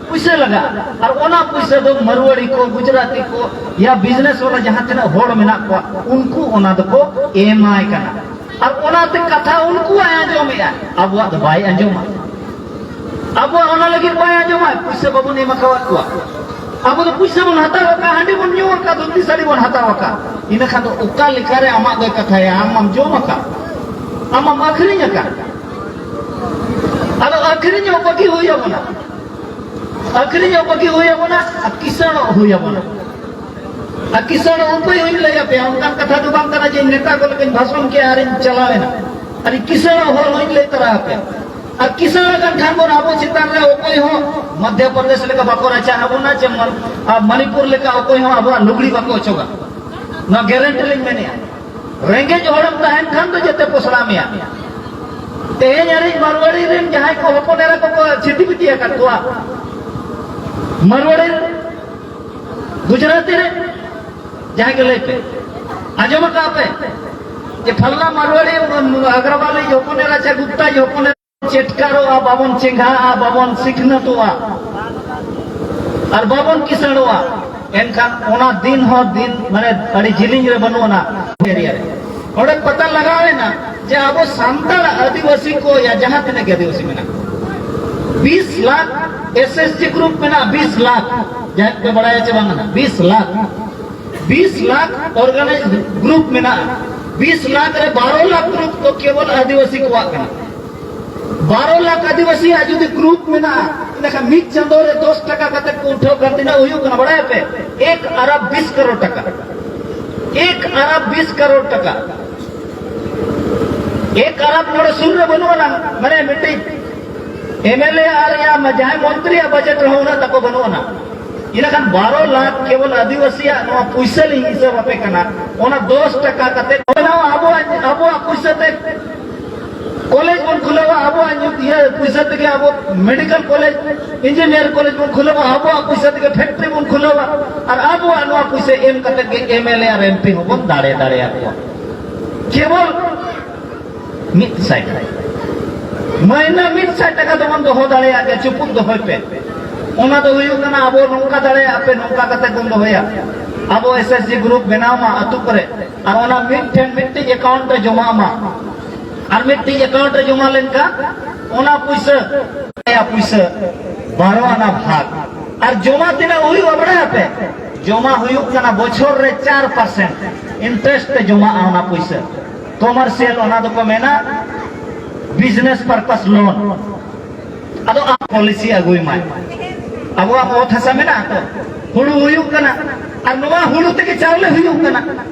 ᱯᱩᱭᱥᱟᱹ ᱞᱟᱜᱟᱜᱼᱟ, ᱟᱨ ᱚᱱᱟ ᱯᱩᱭᱥᱟᱹ ᱫᱚ ᱢᱟᱨᱣᱟᱲᱤ ᱠᱚ, ᱜᱩᱡᱽᱨᱟᱴᱤ ᱠᱚ, ᱭᱟ ᱵᱤᱡᱽᱱᱮᱥ ᱣᱟᱞᱟ ᱡᱟᱦᱟᱸ ᱛᱤᱱᱟᱹᱜ ᱦᱚᱲ ᱢᱮᱱᱟᱜ ᱠᱚᱣᱟ, ᱩᱱᱠᱩ ᱚᱱᱟ ᱫᱚᱠᱚ ᱮᱢᱟᱭ ᱠᱟᱱᱟ᱾ ᱟᱨ ᱚᱱᱟᱛᱮ ᱠᱟᱛᱷᱟ ᱩᱱᱠᱩᱣᱟᱜ ᱮ ᱟᱸᱡᱚᱢᱮᱜᱼᱟ, ᱟᱵᱚᱣᱟᱜ ᱫᱚ ᱵᱟᱭ ᱟᱸᱡᱚᱢᱟ᱾ ᱟᱵᱚᱣᱟᱜ ᱚᱱᱟ ᱞᱟᱹᱜᱤᱫ ᱵᱟᱭ ᱟᱸᱡᱚᱢᱟ, ᱯᱩᱭᱥᱟᱹ ᱵᱟᱵᱚᱱ ᱮᱢ ᱟᱠᱟᱣᱟᱫ ᱠᱚᱣᱟ᱾ ᱟᱵᱚ ᱫᱚ ᱯᱩᱭᱥᱟᱹ ᱵᱚᱱ ᱦᱟᱛᱟᱣ ᱟᱠᱟᱫ, ᱦᱟᱺᱰᱤ ᱵᱚᱱ ᱧᱩ ᱟᱠᱟᱫ, ᱫᱷᱩᱛᱤ ᱥᱟᱹᱲᱤ ᱵᱚᱱ ᱦᱟᱛᱟᱣ ᱟᱠᱟᱫ, ᱤᱱᱟᱹ ᱠᱷᱟᱱ ᱫᱚ ᱚᱠᱟ ᱞᱮᱠᱟᱨᱮ ᱟᱢᱟᱜ ᱫᱚᱭ ᱠᱟᱛᱷᱟᱭᱟ? ᱟᱢ ᱢᱟᱢ ᱡᱚᱢ ᱟᱠᱟᱫ, ᱟᱢ ᱢᱟᱢ ᱟᱹᱠᱷᱨᱤᱧ ᱟᱠᱟᱫ᱾ ᱟᱫᱚ ᱟᱹᱠᱷᱨᱤᱧᱚᱜ ᱵᱟᱹᱜᱤ ᱦᱩᱭ ᱟᱵᱚᱱᱟ, ᱟᱹᱠᱷᱨᱤᱧᱚᱜ ᱵᱟᱹᱜᱤ ᱦᱩᱭ ᱟᱵᱚᱱᱟ, ᱟᱨ ᱠᱤᱥᱟᱹᱬᱚᱜ ᱦᱩᱭ ᱟᱵᱚᱱᱟ᱾ ᱟᱨ ᱠᱤᱥᱟᱹᱬ ᱩᱯᱟᱹᱭ ᱦᱚᱸᱧ ᱞᱟᱹᱭ ᱟᱯᱮᱭᱟ, ᱚᱱᱠᱟᱱ ᱠᱟᱛᱷᱟ ᱫᱚ ᱵᱟᱝ ᱠᱟᱱᱟ ᱡᱮ ᱱᱮᱛᱟ ᱠᱚ ᱞᱮᱠᱟᱧ ᱵᱷᱟᱥᱚᱱ ᱠᱮᱜᱼᱟ ᱟᱨᱤᱧ ᱪᱟᱞᱟᱣ ᱮᱱᱟ᱾ ᱟᱨ ᱠᱤᱥᱟᱹᱬ ᱦᱚᱲ ᱦᱚᱸᱧ ᱞᱟᱹᱭ ᱛᱟᱨᱟ ᱟᱯᱮᱭᱟ᱾ ᱟᱨ ᱠᱤᱥᱟᱹᱬ ᱟᱠᱟᱱ ᱠᱷᱟᱱ ᱵᱚᱱ ᱟᱵᱚ ᱪᱮᱛᱟᱱ ᱨᱮ ᱚᱠᱚᱭ ᱦᱚᱸ ᱢᱚᱫᱷᱭᱚ ᱯᱨᱚᱫᱮᱥ ᱞᱮᱠᱟ ᱵᱟᱠᱚ ᱨᱟᱪᱟ ᱟᱵᱚᱱᱟ, ᱪᱮ ᱢᱚᱱ-, ᱟᱨ ᱢᱚᱱᱤᱯᱩᱨ ᱞᱮᱠᱟ ᱚᱠᱚᱭ ᱦᱚᱸ ᱟᱵᱚᱣᱟᱜ ᱞᱩᱜᱽᱲᱤ ᱵᱟᱠᱚ ᱚᱪᱚᱜᱟ᱾ ᱱᱚᱣᱟ ᱜᱮᱨᱮᱱᱴᱤ ᱞᱤᱧ ᱢᱮᱱᱮᱜᱼᱟ᱾ ᱨᱮᱸᱜᱮᱡ ᱦᱚᱲᱮᱢ ᱛᱟᱦᱮᱱ ᱠᱷᱟᱱ ᱫᱚ ᱡᱮᱛᱮ ᱯᱚᱥᱲᱟ ᱢᱮᱭᱟ᱾ ᱛᱮᱦᱮᱧ ᱟᱹᱱᱤᱡ ᱢᱟᱨᱣᱟᱲᱤ ᱨᱮᱱ ᱡᱟᱦᱟᱸᱭ ᱠᱚ ᱦᱚᱯᱚᱱ ᱮᱨᱟ ᱠᱚᱠᱚ ᱪᱷᱤᱴᱤ ᱵᱤᱴᱤ ᱟᱠᱟᱫ ᱠᱚᱣᱟ, ᱢᱟᱨᱣᱟᱲᱤ ᱨᱮ, ᱜᱩᱡᱽᱨᱟᱴᱤ ᱨᱮ, ᱡᱟᱦᱟᱸᱭ ᱜᱮ ᱞᱟᱹᱭ ᱯᱮ, ᱟᱸᱡᱚᱢ ᱟᱠᱟᱫ ᱯᱮ ᱡᱮ ᱯᱷᱟᱞᱱᱟ ᱢᱟᱨᱣᱟᱲᱤ, ᱟᱜᱨᱟᱣᱟᱞᱤ ᱦᱚᱯᱚᱱ ᱮᱨᱟ ᱪᱮ ᱜᱩᱯᱛᱟ ᱦᱚᱯᱚᱱ ᱮᱨᱟ ᱪᱮᱴᱠᱟᱨᱚᱜᱼᱟ, ᱵᱟᱵᱚᱱ ᱪᱮᱸᱜᱷᱟᱜᱼᱟ, ᱵᱟᱵᱚᱱ ᱥᱤᱠᱷᱱᱟᱹᱛᱚᱜᱼᱟ ᱟᱨ ᱵᱟᱵᱚᱱ ᱠᱤᱥᱟᱹᱬᱚᱜᱼᱟ, ᱮᱱᱠᱷᱟᱱ ᱚᱱᱟ ᱫᱤᱱ ᱦᱚᱸ ᱫᱤᱱ, ᱢᱟᱱᱮ, ᱟᱹᱰᱤ ᱡᱤᱞᱤᱧ ᱨᱮ ᱵᱟᱹᱱᱩᱜ ᱟᱱᱟ ᱮᱨᱤᱭᱟ ᱨᱮ᱾ ᱚᱸᱰᱮ ᱯᱟᱛᱟ ᱞᱟᱜᱟᱣ ᱮᱱᱟ ᱡᱮ ᱟᱵᱚ ᱥᱟᱱᱛᱟᱲ ᱟᱹᱫᱤᱵᱟᱹᱥᱤ ᱠᱚ, ᱭᱟ ᱡᱟᱦᱟᱸ ᱛᱤᱱᱟᱹᱜ ᱜᱮ ᱟᱹᱫᱤᱵᱟᱹᱥᱤ ᱢᱮᱱᱟᱜ ᱠᱚᱣᱟ, ᱵᱤᱥ lakh S S G group ᱢᱮᱱᱟᱜᱼᱟ, ᱵᱤᱥ ᱞᱟᱠᱷ᱾ ᱡᱟᱦᱟᱸᱭ ᱯᱮ ᱵᱟᱲᱟᱭᱟ ᱪᱮ ᱵᱟᱝ, ᱵᱤᱥ ᱞᱟᱠᱷ, ᱵᱤᱥ ᱞᱟᱠᱷ ᱚᱨᱜᱟᱱᱟᱭᱤᱡ ᱜᱨᱩᱯ ᱢᱮᱱᱟᱜᱼᱟ᱾ ᱵᱤᱥ ᱞᱟᱠᱷ ᱨᱮ ᱵᱟᱨᱚ ᱞᱟᱠᱷ ᱜᱨᱩᱯ ᱫᱚ ᱠᱮᱵᱚᱞ ᱟᱹᱫᱤᱵᱟᱹᱥᱤ ᱠᱚᱣᱟᱜ ᱠᱟᱱᱟ᱾ ᱵᱟᱨᱚ ᱞᱟᱠᱷ ᱟᱹᱫᱤᱵᱟᱹᱥᱤᱭᱟᱜ ᱡᱩᱫᱤ ᱜᱨᱩᱯ ᱢᱮᱱᱟᱜᱼᱟ, ᱤᱱᱟᱹᱠᱷᱟᱱ ᱢᱤᱫ ᱪᱟᱸᱫᱚ ᱨᱮ ᱫᱚᱥ ᱴᱟᱠᱟ ᱠᱟᱛᱮ ᱠᱚ ᱩᱴᱷᱟᱹᱣ ᱠᱷᱟᱱ ᱛᱤᱱᱟᱹᱜ ᱦᱩᱭᱩᱜ ᱠᱟᱱᱟ ᱵᱟᱲᱟᱭᱟᱯᱮ? ᱮᱠ ᱟᱨᱟᱵ ᱵᱤᱥ ᱠᱟᱨᱳᱲ ᱴᱟᱠᱟ᱾ ᱮᱠ ᱟᱨᱟᱵ ᱵᱤᱥ ᱠᱟᱨᱳᱲ ᱴᱟᱠᱟ᱾ ᱮᱠ ᱟᱨᱟᱵ ᱱᱚᱰᱮ ᱥᱩᱨ ᱨᱮ ᱵᱟᱹᱱᱩᱜ ᱟᱱᱟ, ᱢᱟᱱᱮ ᱢᱤᱫᱴᱤᱡ ᱮᱢ ᱮᱞ ᱮ ᱟᱨ ᱭᱟ ᱡᱟᱦᱟᱸᱭ ᱢᱚᱱᱛᱨᱤᱭᱟᱜ ᱵᱟᱡᱮᱴ ᱨᱮᱦᱚᱸ ᱩᱱᱟᱹᱜ ᱛᱟᱠᱚ ᱵᱟᱹᱱᱩᱜ ᱟᱱᱟ᱾ ᱤᱱᱟᱹᱠᱷᱟᱱ ᱵᱟᱨᱚ ᱞᱟᱠᱷ ᱠᱮᱵᱚᱞ ᱟᱹᱫᱤᱵᱟᱹᱥᱤᱭᱟᱜ ᱱᱚᱣᱟ ᱯᱩᱭᱥᱟᱹ ᱞᱤᱧ ᱦᱤᱥᱟᱹᱵ ᱟᱯᱮ ᱠᱟᱱᱟ, ᱚᱱᱟ ᱫᱚᱥ ᱴᱟᱠᱟ ᱠᱟᱛᱮ ᱵᱮᱱᱟᱣᱟ᱾ ᱟᱵᱚᱣᱟᱜ, ᱟᱵᱚᱣᱟᱜ ᱯᱩᱭᱥᱟᱹ ᱛᱮ ᱠᱚᱞᱮᱡᱽ ᱵᱚᱱ ᱠᱷᱩᱞᱟᱹᱣᱟ, ᱟᱵᱚᱣᱟᱜ ᱧᱩᱛ-, ᱤᱭᱟᱹ ᱯᱩᱭᱥᱟᱹ ᱛᱮᱜᱮ ᱟᱵᱚ ᱢᱮᱰᱤᱠᱮᱞ ᱠᱚᱞᱮᱡᱽ, ᱤᱧᱡᱤᱱᱤᱭᱟᱨ ᱠᱚᱞᱮᱡᱽ ᱵᱚᱱ ᱠᱷᱩᱞᱟᱹᱣᱟ, ᱟᱵᱚᱣᱟᱜ ᱯᱩᱭᱥᱟᱹ ᱛᱮᱜᱮ ᱯᱷᱮᱠᱴᱨᱤ ᱵᱚᱱ ᱠᱷᱩᱞᱟᱹᱣᱟ, ᱟᱨ ᱟᱵᱚᱣᱟᱜ ᱱᱚᱣᱟ ᱯᱩᱭᱥᱟᱹ ᱮᱢ ᱠᱟᱛᱮ ᱜᱮ M L A R M P ᱦᱚᱸᱵᱚᱱ ᱫᱟᱲᱮ ᱫᱟᱲᱮᱭᱟᱠᱚᱣᱟ᱾ ᱠᱮᱵᱚᱞ ᱢᱤᱫ ᱥᱟᱭ ᱴᱟᱠᱟ᱾ ᱢᱟᱹᱦᱱᱟᱹ ᱢᱤᱫ ᱥᱟᱭ ᱴᱟᱠᱟ ᱫᱚᱵᱚᱱ ᱫᱚᱦᱚ ᱫᱟᱲᱮᱭᱟᱜ ᱜᱮᱭᱟ, ᱪᱩᱯᱩᱫ ᱫᱚᱦᱚᱭ ᱯᱮ᱾ ᱚᱱᱟ ᱫᱚ ᱦᱩᱭᱩᱜ ᱠᱟᱱᱟ, ᱟᱵᱚ ᱱᱚᱝᱠᱟ ᱫᱟᱲᱮᱭᱟᱜ ᱯᱮ, ᱱᱚᱝᱠᱟ ᱠᱟᱛᱮ ᱵᱚᱱ ᱫᱚᱦᱚᱭᱟ᱾ ᱟᱵᱚ ᱮᱥ ᱮᱥ ᱡᱤ ᱜᱨᱩᱯ ᱵᱮᱱᱟᱣ ᱢᱟ ᱟᱹᱛᱩ ᱠᱚᱨᱮ, ᱟᱨ ᱚᱱᱟ ᱢᱤᱫᱴᱷᱮᱱ ᱢᱤᱫᱴᱤᱡ ᱮᱠᱟᱣᱩᱱᱴ ᱨᱮ ᱡᱚᱢᱟᱜ ᱢᱟ, ᱟᱨ ᱢᱤᱫᱴᱤᱡ ᱮᱠᱟᱣᱩᱱᱴ ᱨᱮ ᱡᱚᱢᱟ ᱞᱮᱱᱠᱷᱟᱱ ᱚᱱᱟ ᱯᱩᱭᱥᱟᱹ, ᱯᱩᱭᱥᱟᱹ ᱵᱟᱨᱚ ᱟᱱᱟ ᱵᱷᱟᱜᱽ᱾ ᱟᱨ ᱡᱚᱢᱟ ᱛᱤᱱᱟᱹᱜ ᱦᱩᱭᱩᱜᱼᱟ ᱵᱟᱲᱟᱭ ᱟᱯᱮ? ᱡᱚᱢᱟ ᱦᱩᱭᱩᱜ ᱠᱟᱱᱟ ᱵᱚᱪᱷᱚᱨ ᱨᱮ ᱪᱟᱨ ᱯᱟᱨᱥᱮᱱᱴ ᱤᱱᱴᱟᱨᱮᱥᱴ ᱛᱮ ᱡᱚᱢᱟᱜᱼᱟ ᱚᱱᱟ ᱯᱩᱭᱥᱟᱹ᱾ ᱠᱚᱢᱟᱨᱥᱤᱭᱟᱞ, ᱚᱱᱟ ᱫᱚᱠᱚ ᱢᱮᱱᱟ ᱵᱤᱡᱽᱱᱮᱥ ᱯᱟᱨᱯᱟᱥ ᱞᱳᱱ᱾ ᱟᱫᱚ ᱟᱢ ᱯᱚᱞᱤᱥᱤ ᱟᱹᱜᱩᱭ ᱢᱟᱭ᱾ ᱟᱵᱚᱣᱟᱜ ᱚᱛ ᱦᱟᱥᱟ ᱢᱮᱱᱟᱜᱼᱟ ᱛᱚ, ᱦᱩᱲᱩ ᱦᱩᱭᱩᱜ ᱠᱟᱱᱟ, ᱟᱨ ᱱᱚᱣᱟ ᱦᱩᱲᱩ ᱛᱮᱜᱮ ᱪᱟᱣᱞᱮ ᱦᱩᱭᱩᱜ ᱠᱟᱱᱟ᱾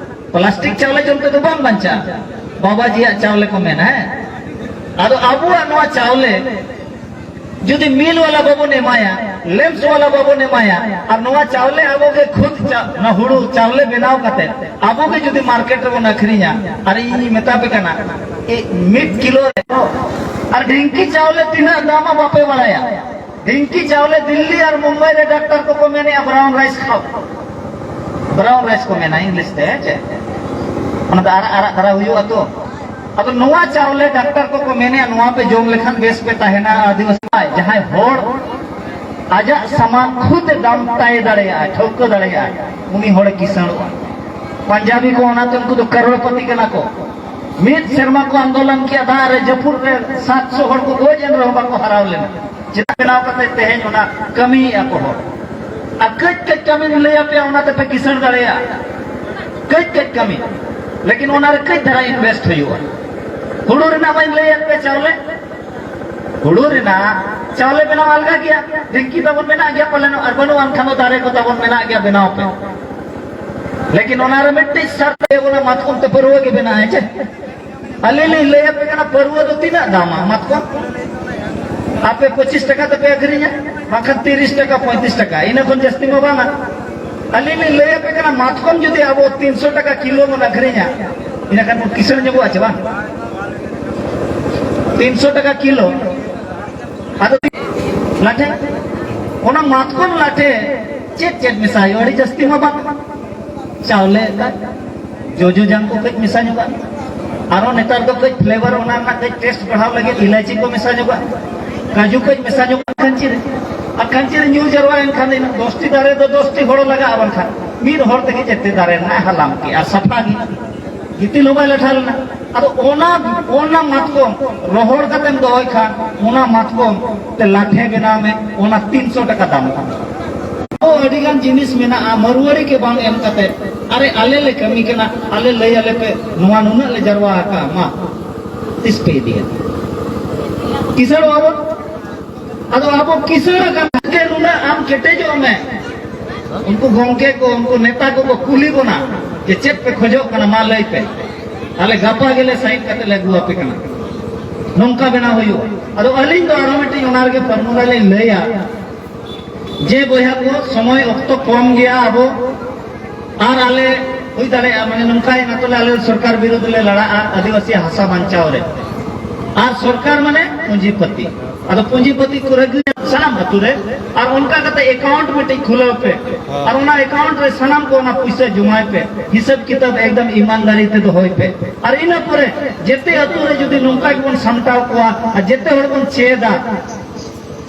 ᱯᱞᱟᱥᱴᱤᱠ ᱪᱟᱣᱞᱮ ᱡᱚᱢ ᱛᱮᱫᱚ ᱵᱟᱝ ᱵᱟᱧᱪᱟᱜᱼᱟ, ᱵᱟᱵᱟᱡᱤᱭᱟᱜ ᱪᱟᱣᱞᱮ ᱠᱚ ᱢᱮᱱᱟ, ᱦᱮᱸ᱾ ᱟᱫᱚ ᱟᱵᱚᱣᱟᱜ ᱱᱚᱣᱟ ᱪᱟᱣᱞᱮ ᱡᱩᱫᱤ ᱢᱤᱞ ᱣᱟᱞᱟ ᱵᱟᱵᱚᱱ ᱮᱢᱟᱭᱟ, ᱞᱮᱢᱯᱥ ᱣᱟᱞᱟ ᱵᱟᱵᱚᱱ ᱮᱢᱟᱭᱟ, ᱟᱨ ᱱᱚᱣᱟ ᱪᱟᱣᱞᱮ ᱟᱵᱚ ᱜᱮ ᱠᱷᱩᱫ ᱪᱟ-, ᱱᱚᱣᱟ ᱦᱩᱲᱩ ᱪᱟᱣᱞᱮ ᱵᱮᱱᱟᱣ ᱠᱟᱛᱮ ᱟᱵᱚ ᱜᱮ ᱡᱩᱫᱤ ᱢᱟᱨᱠᱮᱴ ᱨᱮᱵᱚᱱ ᱟᱹᱠᱷᱨᱤᱧᱟ, ᱟᱨ ᱤᱧᱤᱧ ᱢᱮᱛᱟ ᱯᱮ ᱠᱟᱱᱟ, ᱮ, ᱢᱤᱫ ᱠᱤᱞᱳ ᱨᱮ, ᱟᱨ ᱰᱷᱤᱝᱠᱤ ᱪᱟᱣᱞᱮ ᱛᱤᱱᱟᱹᱜ ᱫᱟᱢᱟ ᱵᱟᱯᱮ ᱵᱟᱲᱟᱭᱟ? ᱰᱷᱤᱝᱠᱤ ᱪᱟᱣᱞᱮ ᱫᱤᱞᱞᱤ ᱟᱨ ᱢᱩᱢᱵᱟᱭ ᱨᱮ ᱰᱟᱠᱛᱟᱨ ᱠᱚᱠᱚ ᱢᱮᱱᱮᱜᱼᱟ ᱵᱨᱟᱣᱩᱱ ᱨᱟᱭᱤᱥ ᱠᱷᱟᱣ᱾ ᱵᱨᱟᱣᱩᱱ ᱨᱟᱭᱤᱥ ᱠᱚ ᱢᱮᱱᱟ ᱤᱝᱞᱤᱥ ᱛᱮ, ᱦᱮᱸ ᱪᱮ? ᱚᱱᱟ ᱫᱚ ᱟᱨᱟᱜ ᱟᱨᱟᱜ ᱫᱷᱟᱨᱟ ᱦᱩᱭᱩᱜᱼᱟ ᱛᱚ᱾ ᱟᱫᱚ ᱱᱚᱣᱟ ᱪᱟᱣᱞᱮ ᱰᱟᱠᱛᱟᱨ ᱠᱚᱠᱚ ᱢᱮᱱᱮᱜᱼᱟ, ᱱᱚᱣᱟ ᱯᱮ ᱡᱚᱢ ᱞᱮᱠᱷᱟᱱ ᱵᱮᱥ ᱯᱮ ᱛᱟᱦᱮᱱᱟ᱾ ᱟᱹᱫᱤᱵᱟᱹᱥᱤ ᱡᱟᱦᱟᱸᱭ ᱦᱚᱲ ᱟᱡᱟᱜ ᱥᱟᱢᱟᱱ ᱠᱷᱩᱫ ᱮ ᱫᱟᱢ ᱛᱟᱭ ᱫᱟᱲᱮᱭᱟᱜᱼᱟ, ᱴᱷᱟᱹᱣᱠᱟᱹ ᱫᱟᱲᱮᱭᱟᱜᱼᱟ, ᱩᱱᱤ ᱦᱚᱲᱮ ᱠᱤᱥᱟᱹᱬᱚᱜᱼᱟ᱾ ᱯᱟᱧᱡᱟᱵᱤ ᱠᱚ ᱚᱱᱟᱛᱮ ᱩᱱᱠᱩ ᱫᱚ ᱠᱟᱨᱳᱲᱯᱚᱛᱤ ᱠᱟᱱᱟ ᱠᱚ᱾ ᱢᱤᱫ ᱥᱮᱨᱢᱟ ᱠᱚ ᱟᱱᱫᱳᱞᱚᱱ ᱠᱮᱜᱼᱟ, ᱫᱟᱜ ᱨᱮ ᱡᱟᱹᱯᱩᱫ ᱨᱮ ᱥᱟᱛᱥᱚ ᱦᱚᱲ ᱠᱚ ᱜᱚᱡ ᱮᱱ ᱨᱮᱦᱚᱸ ᱵᱟᱠᱚ ᱦᱟᱨᱟᱣ ᱞᱮᱱᱟ᱾ ᱪᱮᱫᱟᱜ ᱵᱮᱱᱟᱣ ᱠᱟᱛᱮ ᱛᱮᱦᱮᱧ ᱚᱱᱟ ᱠᱟᱹᱢᱤᱭᱮᱫᱼᱟ ᱠᱚ ᱦᱚᱲ? ᱟᱨ ᱠᱟᱹᱡ ᱠᱟᱹᱡ ᱠᱟᱹᱢᱤᱧ ᱞᱟᱹᱭ ᱟᱯᱮᱭᱟ, ᱚᱱᱟ ᱛᱮᱯᱮ ᱠᱤᱥᱟᱹᱬ ᱫᱟᱲᱮᱭᱟᱜᱼᱟ᱾ ᱠᱟᱹᱡ ᱠᱟᱹᱡ ᱠᱟᱹᱢᱤ, ᱞᱮᱠᱤᱱ ᱚᱱᱟᱨᱮ ᱠᱟᱹᱡ ᱫᱷᱟᱨᱟ ᱤᱱᱵᱷᱮᱥᱴ ᱦᱩᱭᱩᱜᱼᱟ᱾ ᱦᱩᱲᱩ ᱨᱮᱱᱟᱜ ᱢᱟᱧ ᱞᱟᱹᱭᱟᱫ ᱯᱮ, ᱪᱟᱣᱞᱮ, ᱦᱩᱲᱩ ᱨᱮᱱᱟᱜ ᱪᱟᱣᱞᱮ ᱵᱮᱱᱟᱣ ᱟᱞᱜᱟ ᱜᱮᱭᱟ᱾ ᱰᱷᱤᱝᱠᱤ ᱛᱟᱵᱚᱱ ᱢᱮᱱᱟᱜ ᱜᱮᱭᱟ ᱯᱟᱞᱮᱱ, ᱟᱨ ᱵᱟᱹᱱᱩᱜ ᱟᱱ ᱠᱷᱟᱱ ᱫᱚ ᱫᱟᱨᱮ ᱠᱚ ᱛᱟᱵᱚᱱ ᱢᱮᱱᱟᱜ ᱜᱮᱭᱟ, ᱵᱮᱱᱟᱣ ᱯᱮ᱾ ᱞᱮᱠᱤᱱ ᱚᱱᱟᱨᱮ ᱢᱤᱫᱴᱤᱡ ᱥᱟᱨ ᱛᱟᱦᱮᱸ ᱠᱟᱱᱟ, ᱢᱟᱛᱠᱚᱢ ᱛᱮ ᱯᱟᱹᱨᱣᱟᱹ ᱜᱮ ᱵᱮᱱᱟᱜᱼᱟ, ᱦᱮᱸ ᱪᱮ? ᱟᱹᱞᱤᱧ ᱞᱤᱧ ᱞᱟᱹᱭ ᱟᱯᱮ ᱠᱟᱱᱟ, ᱯᱟᱹᱨᱣᱟᱹ ᱫᱚ ᱛᱤᱱᱟᱹᱜ ᱫᱟᱢᱟ ᱢᱟᱛᱠᱚᱢ? ᱟᱯᱮ ᱯᱚᱸᱪᱤᱥ ᱴᱟᱠᱟ ᱛᱮᱯᱮ ᱟᱹᱠᱷᱨᱤᱧᱟ, ᱵᱟᱝᱠᱷᱟᱱ ᱛᱤᱨᱤᱥ ᱴᱟᱠᱟ, ᱯᱚᱸᱭᱛᱨᱤᱥ ᱴᱟᱠᱟ, ᱤᱱᱟᱹ ᱠᱷᱚᱱ ᱡᱟᱹᱥᱛᱤ ᱢᱟ ᱵᱟᱝᱟ᱾ ᱟᱹᱞᱤᱧ ᱞᱤᱧ ᱞᱟᱹᱭ ᱟᱯᱮ ᱠᱟᱱᱟ, ᱢᱟᱛᱠᱚᱢ ᱡᱩᱫᱤ ᱟᱵᱚ ᱛᱤᱱᱥᱚ ᱴᱟᱠᱟ ᱠᱤᱞᱳ ᱵᱚᱱ ᱟᱹᱠᱷᱨᱤᱧᱟ, ᱤᱱᱟᱹ ᱠᱷᱟᱱ ᱵᱚᱱ ᱠᱤᱥᱟᱹᱬ ᱧᱚᱜᱚᱜᱼᱟ ᱪᱮ ᱵᱟᱝ? ᱛᱤᱱᱥᱚ ᱴᱟᱠᱟ ᱠᱤᱞᱳ᱾ ᱟᱫᱚ ᱞᱟᱴᱷᱮ, ᱚᱱᱟ ᱢᱟᱛᱠᱚᱢ ᱞᱟᱴᱷᱮ ᱪᱮᱫ ᱪᱮᱫ ᱢᱮᱥᱟ ᱦᱩᱭᱩᱜᱼᱟ? ᱟᱹᱰᱤ ᱡᱟᱹᱥᱛᱤ ᱢᱟ ᱵᱟᱝ, ᱪᱟᱣᱞᱮ ᱠᱟᱡ, ᱡᱚᱡᱚ ᱡᱟᱝ ᱠᱚ ᱠᱟᱹᱡ ᱢᱮᱥᱟ ᱧᱚᱜᱟ᱾ ᱟᱨᱚ ᱱᱮᱛᱟᱨ ᱫᱚ ᱠᱟᱹᱡ ᱯᱷᱞᱮᱵᱟᱨ, ᱚᱱᱟ ᱨᱮᱱᱟᱜ ᱠᱟᱹᱡ ᱴᱮᱥᱴ ᱵᱟᱲᱦᱟᱣ ᱞᱟᱹᱜᱤᱫ ᱤᱞᱟᱭᱪᱤ ᱠᱚ ᱢᱮᱥᱟ ᱧᱚᱜᱟ, ᱠᱟᱡᱩ ᱠᱟᱹᱡ ᱢᱮᱥᱟ ᱧᱚᱜᱟ᱾ ᱠᱷᱟᱹᱧᱪᱤ ᱨᱮ, ᱟᱨ ᱠᱷᱟᱹᱧᱪᱤ ᱨᱮ ᱧᱩᱨ ᱡᱟᱨᱣᱟ ᱮᱱᱠᱷᱟᱱ ᱫᱚ ᱤᱱᱟᱹ ᱫᱚᱥᱴᱤ ᱫᱟᱨᱮ ᱫᱚ ᱫᱚᱥᱴᱤ ᱦᱚᱲ ᱞᱟᱜᱟᱜᱼᱟ, ᱵᱟᱝᱠᱷᱟᱱ ᱢᱤᱫ ᱦᱚᱲ ᱛᱮᱜᱮ ᱡᱮᱛᱮ ᱫᱟᱨᱮ ᱨᱮᱱᱟᱜ ᱦᱟᱞᱟᱝ ᱠᱮᱜᱼᱟ ᱟᱨ ᱥᱟᱯᱷᱟ ᱜᱮ᱾ ᱜᱤᱛᱤᱞ ᱦᱚᱸ ᱵᱟᱭ ᱞᱟᱴᱷᱟ ᱞᱮᱱᱟ᱾ ᱟᱫᱚ ᱚᱱᱟ, ᱚᱱᱟ ᱢᱟᱛᱠᱚᱢ ᱨᱚᱦᱚᱲ ᱠᱟᱛᱮᱢ ᱫᱚᱦᱚᱭ ᱠᱷᱟᱱ, ᱚᱱᱟ ᱢᱟᱛᱠᱚᱢ ᱛᱮ ᱞᱟᱴᱷᱮ ᱵᱮᱱᱟᱣ ᱢᱮ, ᱚᱱᱟ ᱛᱤᱱᱥᱚ ᱴᱟᱠᱟ ᱫᱟᱢ ᱠᱟᱱᱟ᱾ ᱟᱵᱚ ᱟᱹᱰᱤ ᱜᱟᱱ ᱡᱤᱱᱤᱥ ᱢᱮᱱᱟᱜᱼᱟ, ᱢᱟᱹᱨᱣᱟᱹᱲᱤ ᱜᱮ ᱵᱟᱝ ᱮᱢ ᱠᱟᱛᱮ, "ᱟᱨᱮ, ᱟᱞᱮ ᱞᱮ ᱠᱟᱹᱢᱤ ᱠᱟᱱᱟ, ᱟᱞᱮ ᱞᱟᱹᱭ ᱟᱞᱮ ᱯᱮ, ᱱᱚᱣᱟ ᱱᱩᱱᱟᱹᱜ ᱞᱮ ᱡᱟᱨᱣᱟ ᱟᱠᱟᱫᱼᱟ, ᱢᱟ, ᱛᱤᱥ ᱯᱮ ᱤᱫᱤᱭᱟ?" ᱠᱤᱥᱟᱹᱬᱚᱜ ᱟᱵᱚᱱ᱾ ᱟᱫᱚ ᱟᱵᱚ ᱠᱤᱥᱟᱹᱬ ᱟᱠᱟᱱ ᱜᱮ ᱱᱩᱱᱟᱹᱜ ᱟᱢ ᱠᱮᱴᱮᱡᱚᱜ ᱢᱮ᱾ ᱩᱱᱠᱩ ᱜᱚᱝᱠᱮ ᱠᱚ, ᱩᱱᱠᱩ ᱱᱮᱛᱟ ᱠᱚᱠᱚ ᱠᱩᱞᱤ ᱵᱚᱱᱟ ᱡᱮ, "ᱪᱮᱫ ᱯᱮ ᱠᱷᱚᱡᱚᱜ ᱠᱟᱱᱟ? ᱢᱟ ᱞᱟᱹᱭ ᱯᱮ, ᱟᱞᱮ ᱜᱟᱯᱟ ᱜᱮᱞᱮ ᱥᱟᱭᱤᱱ ᱠᱟᱛᱮ ᱞᱮ ᱟᱹᱜᱩ ᱟᱯᱮ ᱠᱟᱱᱟ, ᱱᱚᱝᱠᱟ ᱵᱮᱱᱟᱣ ᱦᱩᱭᱩᱜᱼᱟ᱾" ᱟᱫᱚ ᱟᱹᱞᱤᱧ ᱫᱚ ᱟᱨᱦᱚᱸ ᱢᱤᱫᱴᱤᱡ ᱚᱱᱟ ᱨᱮᱜᱮ ᱯᱷᱚᱨᱢᱩᱞᱟ ᱞᱤᱧ ᱞᱟᱹᱭᱟ ᱡᱮ, ᱵᱚᱭᱦᱟ ᱠᱚ, ᱥᱚᱢᱚᱭ ᱚᱠᱛᱚ ᱠᱚᱢ ᱜᱮᱭᱟ ᱟᱵᱚ, ᱟᱨ ᱟᱞᱮ ᱦᱩᱭ ᱫᱟᱲᱮᱭᱟᱜᱼᱟ, ᱢᱟᱱᱮ, ᱱᱚᱝᱠᱟᱭᱮᱱᱟ, ᱛᱚᱞᱮ ᱟᱞᱮ ᱥᱚᱨᱠᱟᱨ ᱵᱤᱨᱩᱫᱷ ᱞᱮ ᱞᱟᱲᱟᱜᱼᱟ ᱟᱹᱫᱤᱵᱟᱹᱥᱤ ᱦᱟᱥᱟ ᱵᱟᱧᱪᱟᱣ ᱨᱮ᱾ ᱟᱨ ᱥᱚᱨᱠᱟᱨ ᱢᱟᱱᱮ ᱯᱩᱸᱡᱤᱯᱟᱹᱛᱤ, ᱟᱫᱚ ᱯᱩᱸᱡᱤᱯᱟᱹᱛᱤ ᱠᱚᱨᱮ ᱜᱮ ᱥᱟᱱᱟᱢ ᱟᱹᱛᱩ ᱨᱮ, ᱟᱨ ᱚᱱᱠᱟ ᱠᱟᱛᱮ ᱮᱠᱟᱣᱩᱱᱴ ᱢᱤᱫᱴᱤᱡ ᱠᱷᱩᱞᱟᱹᱣ ᱯᱮ, ᱟᱨ ᱚᱱᱟ ᱮᱠᱟᱣᱩᱱᱴ ᱨᱮ ᱥᱟᱱᱟᱢ ᱠᱚ ᱚᱱᱟ ᱯᱩᱭᱥᱟᱹ ᱡᱚᱢᱟᱭ ᱯᱮ, ᱦᱤᱥᱟᱹᱵ ᱠᱤᱛᱟᱹᱵ ᱮᱠᱫᱚᱢ ᱤᱢᱟᱱᱫᱟᱨᱤ ᱛᱮ ᱫᱚᱦᱚᱭ ᱯᱮ᱾ ᱟᱨ ᱤᱱᱟᱹ ᱯᱚᱨᱮ ᱡᱮᱛᱮ ᱟᱹᱛᱩ ᱨᱮ ᱡᱩᱫᱤ ᱱᱚᱝᱠᱟ ᱜᱮᱵᱚᱱ ᱥᱟᱢᱴᱟᱣ ᱠᱚᱣᱟ ᱟᱨ ᱡᱮᱛᱮ ᱦᱚᱲ ᱵᱚᱱ ᱪᱮᱫᱟ,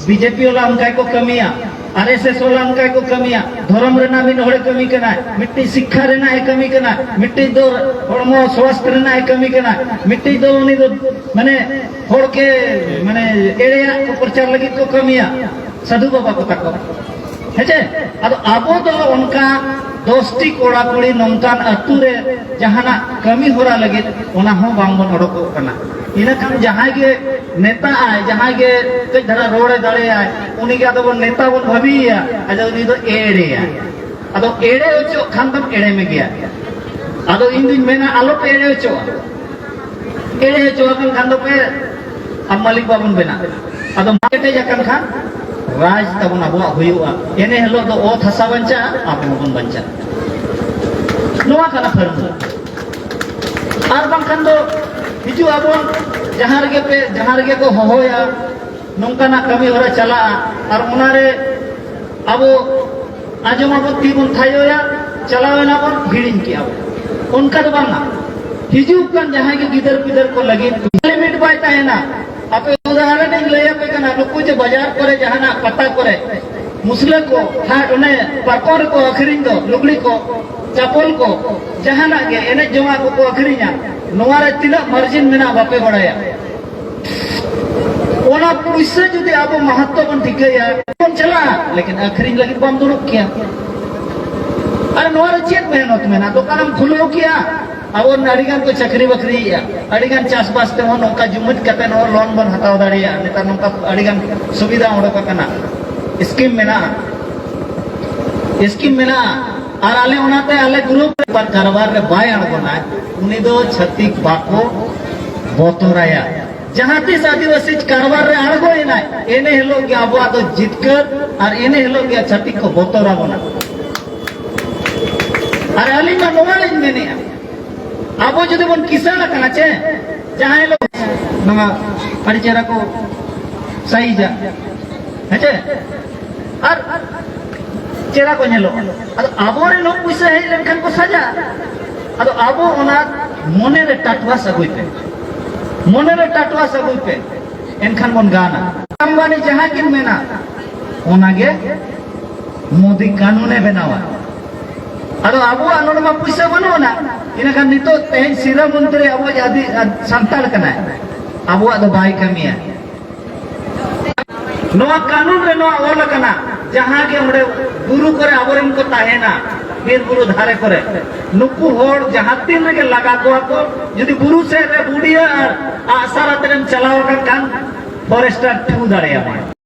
ᱵᱤᱡᱮᱯᱤ ᱣᱟᱞᱟ ᱚᱱᱠᱟ ᱜᱮᱠᱚ ᱠᱟᱹᱢᱤᱭᱟ, ᱟᱨ ᱮᱥ ᱮᱥ ᱣᱟᱞᱟ ᱚᱱᱠᱟ ᱜᱮᱠᱚ ᱠᱟᱹᱢᱤᱭᱟ᱾ ᱫᱷᱚᱨᱚᱢ ᱨᱮᱱᱟᱜ ᱢᱤᱫ ᱦᱚᱲᱮ ᱠᱟᱹᱢᱤ ᱠᱟᱱᱟᱭ, ᱢᱤᱫᱴᱤᱡ ᱥᱤᱠᱠᱷᱟ ᱨᱮᱱᱟᱜ ᱮ ᱠᱟᱹᱢᱤ ᱠᱟᱱᱟ, ᱢᱤᱫᱴᱤᱡ ᱫᱚ ᱦᱚᱲᱢᱚ ᱥᱣᱟᱥᱛᱷ ᱨᱮᱱᱟᱜ ᱮ ᱠᱟᱹᱢᱤ ᱠᱟᱱᱟ, ᱢᱤᱫᱴᱤᱡ ᱫᱚ ᱩᱱᱤ ᱫᱚ ᱢᱟᱱᱮ ᱦᱚᱲ ᱠᱮ ᱢᱟᱱᱮ ᱮᱲᱮᱭᱟᱜ ᱠᱚ ᱯᱨᱚᱪᱟᱨ ᱞᱟᱹᱜᱤᱫ ᱠᱚ ᱠᱟᱹᱢᱤᱭᱟ᱾ ᱥᱟᱹᱫᱷᱩ ᱵᱟᱵᱟ ᱠᱚ ᱛᱟᱠᱚ᱾ ᱦᱮᱸᱪᱮ? ᱟᱫᱚ ᱟᱵᱚ ᱫᱚ ᱚᱱᱠᱟ ᱫᱚᱥᱴᱤ ᱠᱚᱲᱟ ᱠᱩᱲᱤ ᱱᱚᱝᱠᱟᱱ ᱟᱹᱛᱩ ᱨᱮ ᱡᱟᱦᱟᱱᱟᱜ ᱠᱟᱹᱢᱤ ᱦᱚᱨᱟ ᱞᱟᱹᱜᱤᱫ ᱚᱱᱟ ᱦᱚᱸ ᱵᱟᱝᱵᱚᱱ ᱚᱰᱚᱠᱚᱜ ᱠᱟᱱᱟ᱾ ᱤᱱᱟᱹᱠᱷᱟᱱ ᱡᱟᱦᱟᱸᱭ ᱜᱮ ᱱᱮᱛᱟᱜ ᱟᱭ, ᱡᱟᱦᱟᱸᱭ ᱜᱮ ᱠᱟᱹᱡ ᱫᱷᱟᱨᱟ ᱨᱚᱲᱮ ᱫᱟᱲᱮᱭᱟᱜᱼᱟᱭ, ᱩᱱᱤ ᱜᱮ ᱟᱫᱚ ᱵᱚᱱ ᱱᱮᱛᱟ ᱵᱚᱱ ᱵᱷᱟᱹᱵᱤᱭᱮᱭᱟ, ᱟᱫᱚ ᱩᱱᱤ ᱫᱚ ᱮᱲᱮᱭᱟᱭ᱾ ᱟᱫᱚ ᱮᱲᱮ ᱦᱚᱪᱚᱜ ᱠᱷᱟᱱ ᱫᱚᱢ ᱮᱲᱮ ᱢᱮᱜᱮᱭᱟ᱾ ᱟᱫᱚ ᱤᱧ ᱫᱩᱧ ᱢᱮᱱᱟ, ᱟᱞᱚᱯᱮ ᱮᱲᱮ ᱦᱚᱪᱚᱜᱼᱟ᱾ ᱮᱲᱮ ᱦᱚᱪᱚ ᱟᱠᱟᱱ ᱠᱷᱟᱱ ᱫᱚᱯᱮ ᱟᱢ ᱢᱟᱹᱞᱤᱠ ᱵᱟᱵᱚᱱ ᱵᱮᱱᱟᱜ᱾ ᱟᱫᱚ ᱢᱟ ᱠᱮᱴᱮᱡ ᱟᱠᱟᱱ ᱠᱷᱟᱱ ᱨᱟᱡᱽ ᱛᱟᱵᱚᱱ ᱟᱵᱚᱣᱟᱜ ᱦᱩᱭᱩᱜᱼᱟ, ᱮᱱᱮ ᱦᱤᱞᱳᱜ ᱫᱚ ᱚᱛ ᱦᱟᱥᱟ ᱵᱟᱧᱪᱟᱜᱼᱟ, ᱟᱵᱚ ᱦᱚᱸᱵᱚᱱ ᱵᱟᱧᱪᱟᱜᱼᱟ᱾ ᱱᱚᱣᱟ ᱠᱟᱱᱟ ᱯᱷᱟᱨᱢᱩᱞᱟ᱾ ᱟᱨ ᱵᱟᱝᱠᱷᱟᱱ ᱫᱚ ᱦᱤᱡᱩᱜ ᱟᱵᱚᱱ, ᱡᱟᱦᱟᱸ ᱨᱮᱜᱮ ᱯᱮ, ᱡᱟᱦᱟᱸ ᱨᱮᱜᱮ ᱠᱚ ᱦᱚᱦᱚᱭᱟ, ᱱᱚᱝᱠᱟᱱᱟᱜ ᱠᱟᱹᱢᱤ ᱦᱚᱨᱟ ᱪᱟᱞᱟᱜᱼᱟ, ᱟᱨ ᱚᱱᱟᱨᱮ ᱟᱵᱚ ᱟᱸᱡᱚᱢ ᱟᱵᱚ, ᱛᱤ ᱵᱚᱱ ᱛᱷᱟᱭᱚᱭᱟ, ᱪᱟᱞᱟᱣ ᱮᱱᱟ ᱵᱚᱱ, ᱦᱤᱲᱤᱧ ᱠᱮᱜᱼᱟ ᱵᱚᱱ᱾ ᱚᱱᱠᱟ ᱫᱚ ᱵᱟᱝᱟ, ᱦᱤᱡᱩᱜ ᱠᱟᱱ ᱡᱟᱦᱟᱸᱭ ᱜᱮ ᱜᱤᱫᱟᱹᱨ ᱯᱤᱫᱟᱹᱨ ᱠᱚ ᱞᱟᱹᱜᱤᱫ ᱞᱤᱢᱤᱴ ᱵᱟᱭ ᱛᱟᱦᱮᱱᱟ᱾ ᱟᱯᱮ ᱩᱫᱟᱦᱚᱨᱚᱱ ᱤᱧ ᱞᱟᱹᱭ ᱟᱯᱮ ᱠᱟᱱᱟ, ᱱᱩᱠᱩ ᱡᱮ ᱵᱟᱡᱟᱨ ᱠᱚᱨᱮ ᱡᱟᱦᱟᱱᱟᱜ ᱯᱟᱛᱟ ᱠᱚᱨᱮ ᱢᱩᱥᱞᱟᱹ ᱠᱚ ᱦᱟᱴ ᱚᱱᱮ ᱯᱟᱨᱠᱚᱢ ᱨᱮᱠᱚ ᱟᱹᱠᱷᱨᱤᱧ ᱫᱚ, ᱞᱩᱜᱽᱲᱤ ᱠᱚ, ᱪᱟᱯᱚᱞ ᱠᱚ, ᱡᱟᱦᱟᱱᱟᱜ ᱜᱮ ᱮᱱᱮᱡ ᱡᱚᱢᱟᱜ ᱠᱚᱠᱚ ᱟᱹᱠᱷᱨᱤᱧᱟ, ᱱᱚᱣᱟ ᱨᱮ ᱛᱤᱱᱟᱹᱜ ᱢᱟᱨᱡᱤᱱ ᱢᱮᱱᱟᱜᱼᱟ ᱵᱟᱯᱮ ᱵᱟᱲᱟᱭᱟ᱾ ᱚᱱᱟ ᱯᱩᱭᱥᱟᱹ ᱡᱩᱫᱤ ᱟᱵᱚ ᱢᱟᱦᱟᱛᱛᱚ ᱵᱚᱱ ᱴᱷᱤᱠᱟᱹᱭᱟ, ᱵᱚᱱ ᱪᱟᱞᱟᱜᱼᱟ, ᱞᱮᱠᱤᱱ ᱟᱹᱠᱷᱨᱤᱧ ᱞᱟᱹᱜᱤᱫ ᱵᱟᱢ ᱫᱩᱲᱩᱵ ᱠᱮᱭᱟ᱾ ᱟᱨ ᱱᱚᱣᱟ ᱨᱮ ᱪᱮᱫ ᱢᱮᱦᱱᱚᱛ ᱢᱮᱱᱟᱜᱼᱟ? ᱫᱚᱠᱟᱱᱮᱢ ᱠᱷᱩᱞᱟᱹᱣ ᱠᱮᱭᱟ᱾ ᱟᱵᱚ ᱨᱮᱱ ᱟᱹᱰᱤ ᱜᱟᱱ ᱠᱚ ᱪᱟᱹᱠᱨᱤ ᱵᱟᱹᱠᱨᱤᱭᱮᱫᱼᱟ, ᱟᱹᱰᱤ ᱜᱟᱱ ᱪᱟᱥᱵᱟᱥ ᱛᱮᱦᱚᱸ ᱱᱚᱝᱠᱟ ᱡᱩᱢᱤᱫ ᱠᱟᱛᱮ ᱦᱚᱸ ᱞᱳᱱ ᱵᱚᱱ ᱦᱟᱛᱟᱣ ᱫᱟᱲᱮᱭᱟᱜᱼᱟ᱾ ᱱᱮᱛᱟᱨ ᱱᱚᱝᱠᱟ ᱟᱹᱰᱤ ᱜᱟᱱ ᱥᱩᱵᱤᱫᱷᱟ ᱚᱰᱚᱠ ᱟᱠᱟᱱᱟ, ᱥᱠᱤᱢ ᱢᱮᱱᱟᱜᱼᱟ, ᱥᱠᱤᱢ ᱢᱮᱱᱟᱜᱼᱟ᱾ ᱟᱨ ᱟᱞᱮ ᱚᱱᱟᱛᱮ ᱟᱞᱮ ᱜᱨᱩᱯ ᱨᱮ ᱠᱟᱨᱵᱟᱨ ᱨᱮ ᱵᱟᱭ ᱟᱬᱜᱚᱱᱟᱭ, ᱩᱱᱤ ᱫᱚ ᱪᱷᱟᱹᱛᱤᱠ ᱵᱟᱠᱚ ᱵᱚᱛᱚᱨᱟᱭᱟ᱾ ᱡᱟᱦᱟᱸ ᱛᱤᱥ ᱟᱹᱫᱤᱵᱟᱹᱥᱤ ᱠᱟᱨᱵᱟᱨ ᱨᱮ ᱟᱬᱜᱚᱭᱮᱱᱟᱭ, ᱮᱱᱮ ᱦᱤᱞᱳᱜ ᱜᱮ ᱟᱵᱚᱣᱟᱜ ᱫᱚ ᱡᱤᱛᱠᱟᱹᱨ, ᱟᱨ ᱮᱱᱮ ᱦᱤᱞᱳᱜ ᱜᱮ ᱪᱷᱟᱹᱛᱤᱠ ᱠᱚ ᱵᱚᱛᱚᱨ ᱟᱵᱚᱱᱟ᱾ ᱟᱨ ᱟᱹᱞᱤᱧ ᱢᱟ ᱱᱚᱣᱟ ᱞᱤᱧ ᱢᱮᱱᱮᱫᱼᱟ, ᱟᱵᱚ ᱡᱩᱫᱤ ᱵᱚᱱ ᱠᱤᱥᱟᱹᱬ ᱟᱠᱟᱱᱟ ᱪᱮ, ᱡᱟᱦᱟᱸᱭ ᱦᱤᱞᱳᱜ ᱱᱚᱣᱟ ᱟᱹᱰᱤ ᱪᱮᱦᱨᱟ ᱠᱚ ᱥᱟᱭᱤᱡᱟ, ᱦᱮᱸ ᱪᱮ? ᱟᱨ ᱪᱮᱦᱨᱟ ᱠᱚ ᱧᱮᱞᱚᱜᱼᱟ᱾ ᱟᱫᱚ ᱟᱵᱚᱨᱮᱱ ᱦᱚᱸ ᱯᱩᱭᱥᱟᱹ ᱦᱮᱡ ᱞᱮᱱᱠᱷᱟᱱ ᱠᱚ ᱥᱟᱡᱟᱜᱼᱟ᱾ ᱟᱫᱚ ᱟᱵᱚ ᱚᱱᱟ ᱢᱚᱱᱮ ᱨᱮ ᱴᱟᱴᱣᱟᱥ ᱟᱹᱜᱩᱭ ᱯᱮ, ᱢᱚᱱᱮ ᱨᱮ ᱴᱟᱴᱣᱟᱥ ᱟᱹᱜᱩᱭ ᱯᱮ, ᱮᱱᱠᱷᱟᱱ ᱵᱚᱱ ᱜᱟᱱᱟ᱾ ᱟᱢᱵᱟᱱᱤ ᱡᱟᱦᱟᱸ ᱠᱤᱱ ᱢᱮᱱᱟ, ᱚᱱᱟᱜᱮ ᱢᱳᱫᱤ ᱠᱟᱹᱱᱩᱱᱮ ᱵᱮᱱᱟᱣᱟ᱾ ᱟᱫᱚ ᱟᱵᱚᱣᱟᱜ ᱱᱚᱰᱮ ᱢᱟ ᱯᱩᱭᱥᱟᱹ ᱵᱟᱹᱱᱩᱜ ᱟᱱᱟ, ᱤᱱᱟᱹᱠᱷᱟᱱ ᱱᱤᱛᱚᱜ ᱛᱮᱦᱮᱧ ᱥᱤᱨᱟᱹ ᱢᱚᱱᱛᱨᱤ ᱟᱵᱚ ᱡᱟᱹᱫᱤ ᱥᱟᱱᱛᱟᱲ ᱠᱟᱱᱟᱭ, ᱟᱵᱚᱣᱟᱜ ᱫᱚ ᱵᱟᱭ ᱠᱟᱹᱢᱤᱭᱟ᱾ ᱱᱚᱣᱟ ᱠᱟᱹᱱᱩᱱ ᱨᱮ ᱱᱚᱣᱟ ᱚᱞ ᱟᱠᱟᱱᱟ, ᱡᱟᱦᱟᱸ ᱜᱮ ᱚᱸᱰᱮ ᱵᱩᱨᱩ ᱠᱚᱨᱮ ᱟᱵᱚᱨᱮᱱ ᱠᱚ ᱛᱟᱦᱮᱱᱟ, ᱵᱤᱨ ᱵᱩᱨᱩ ᱫᱷᱟᱨᱮ ᱠᱚᱨᱮ, ᱱᱩᱠᱩ ᱦᱚᱲ ᱡᱟᱦᱟᱸ ᱛᱤᱱ ᱨᱮᱜᱮ ᱞᱟᱜᱟ ᱠᱚᱣᱟ ᱠᱚ, ᱡᱩᱫᱤ ᱵᱩᱨᱩ ᱥᱮᱫ ᱨᱮ ᱵᱩᱰᱤᱭᱟᱹ ᱟᱨ ᱟᱜᱼᱥᱟᱨ ᱟᱛᱮᱢ ᱪᱟᱞᱟᱣ ᱟᱠᱟᱱ ᱠᱷᱟᱱ, ᱯᱷᱚᱨᱮᱥᱴᱟᱨ ᱴᱷᱩ ᱫᱟᱲᱮᱭᱟᱢᱟᱭ᱾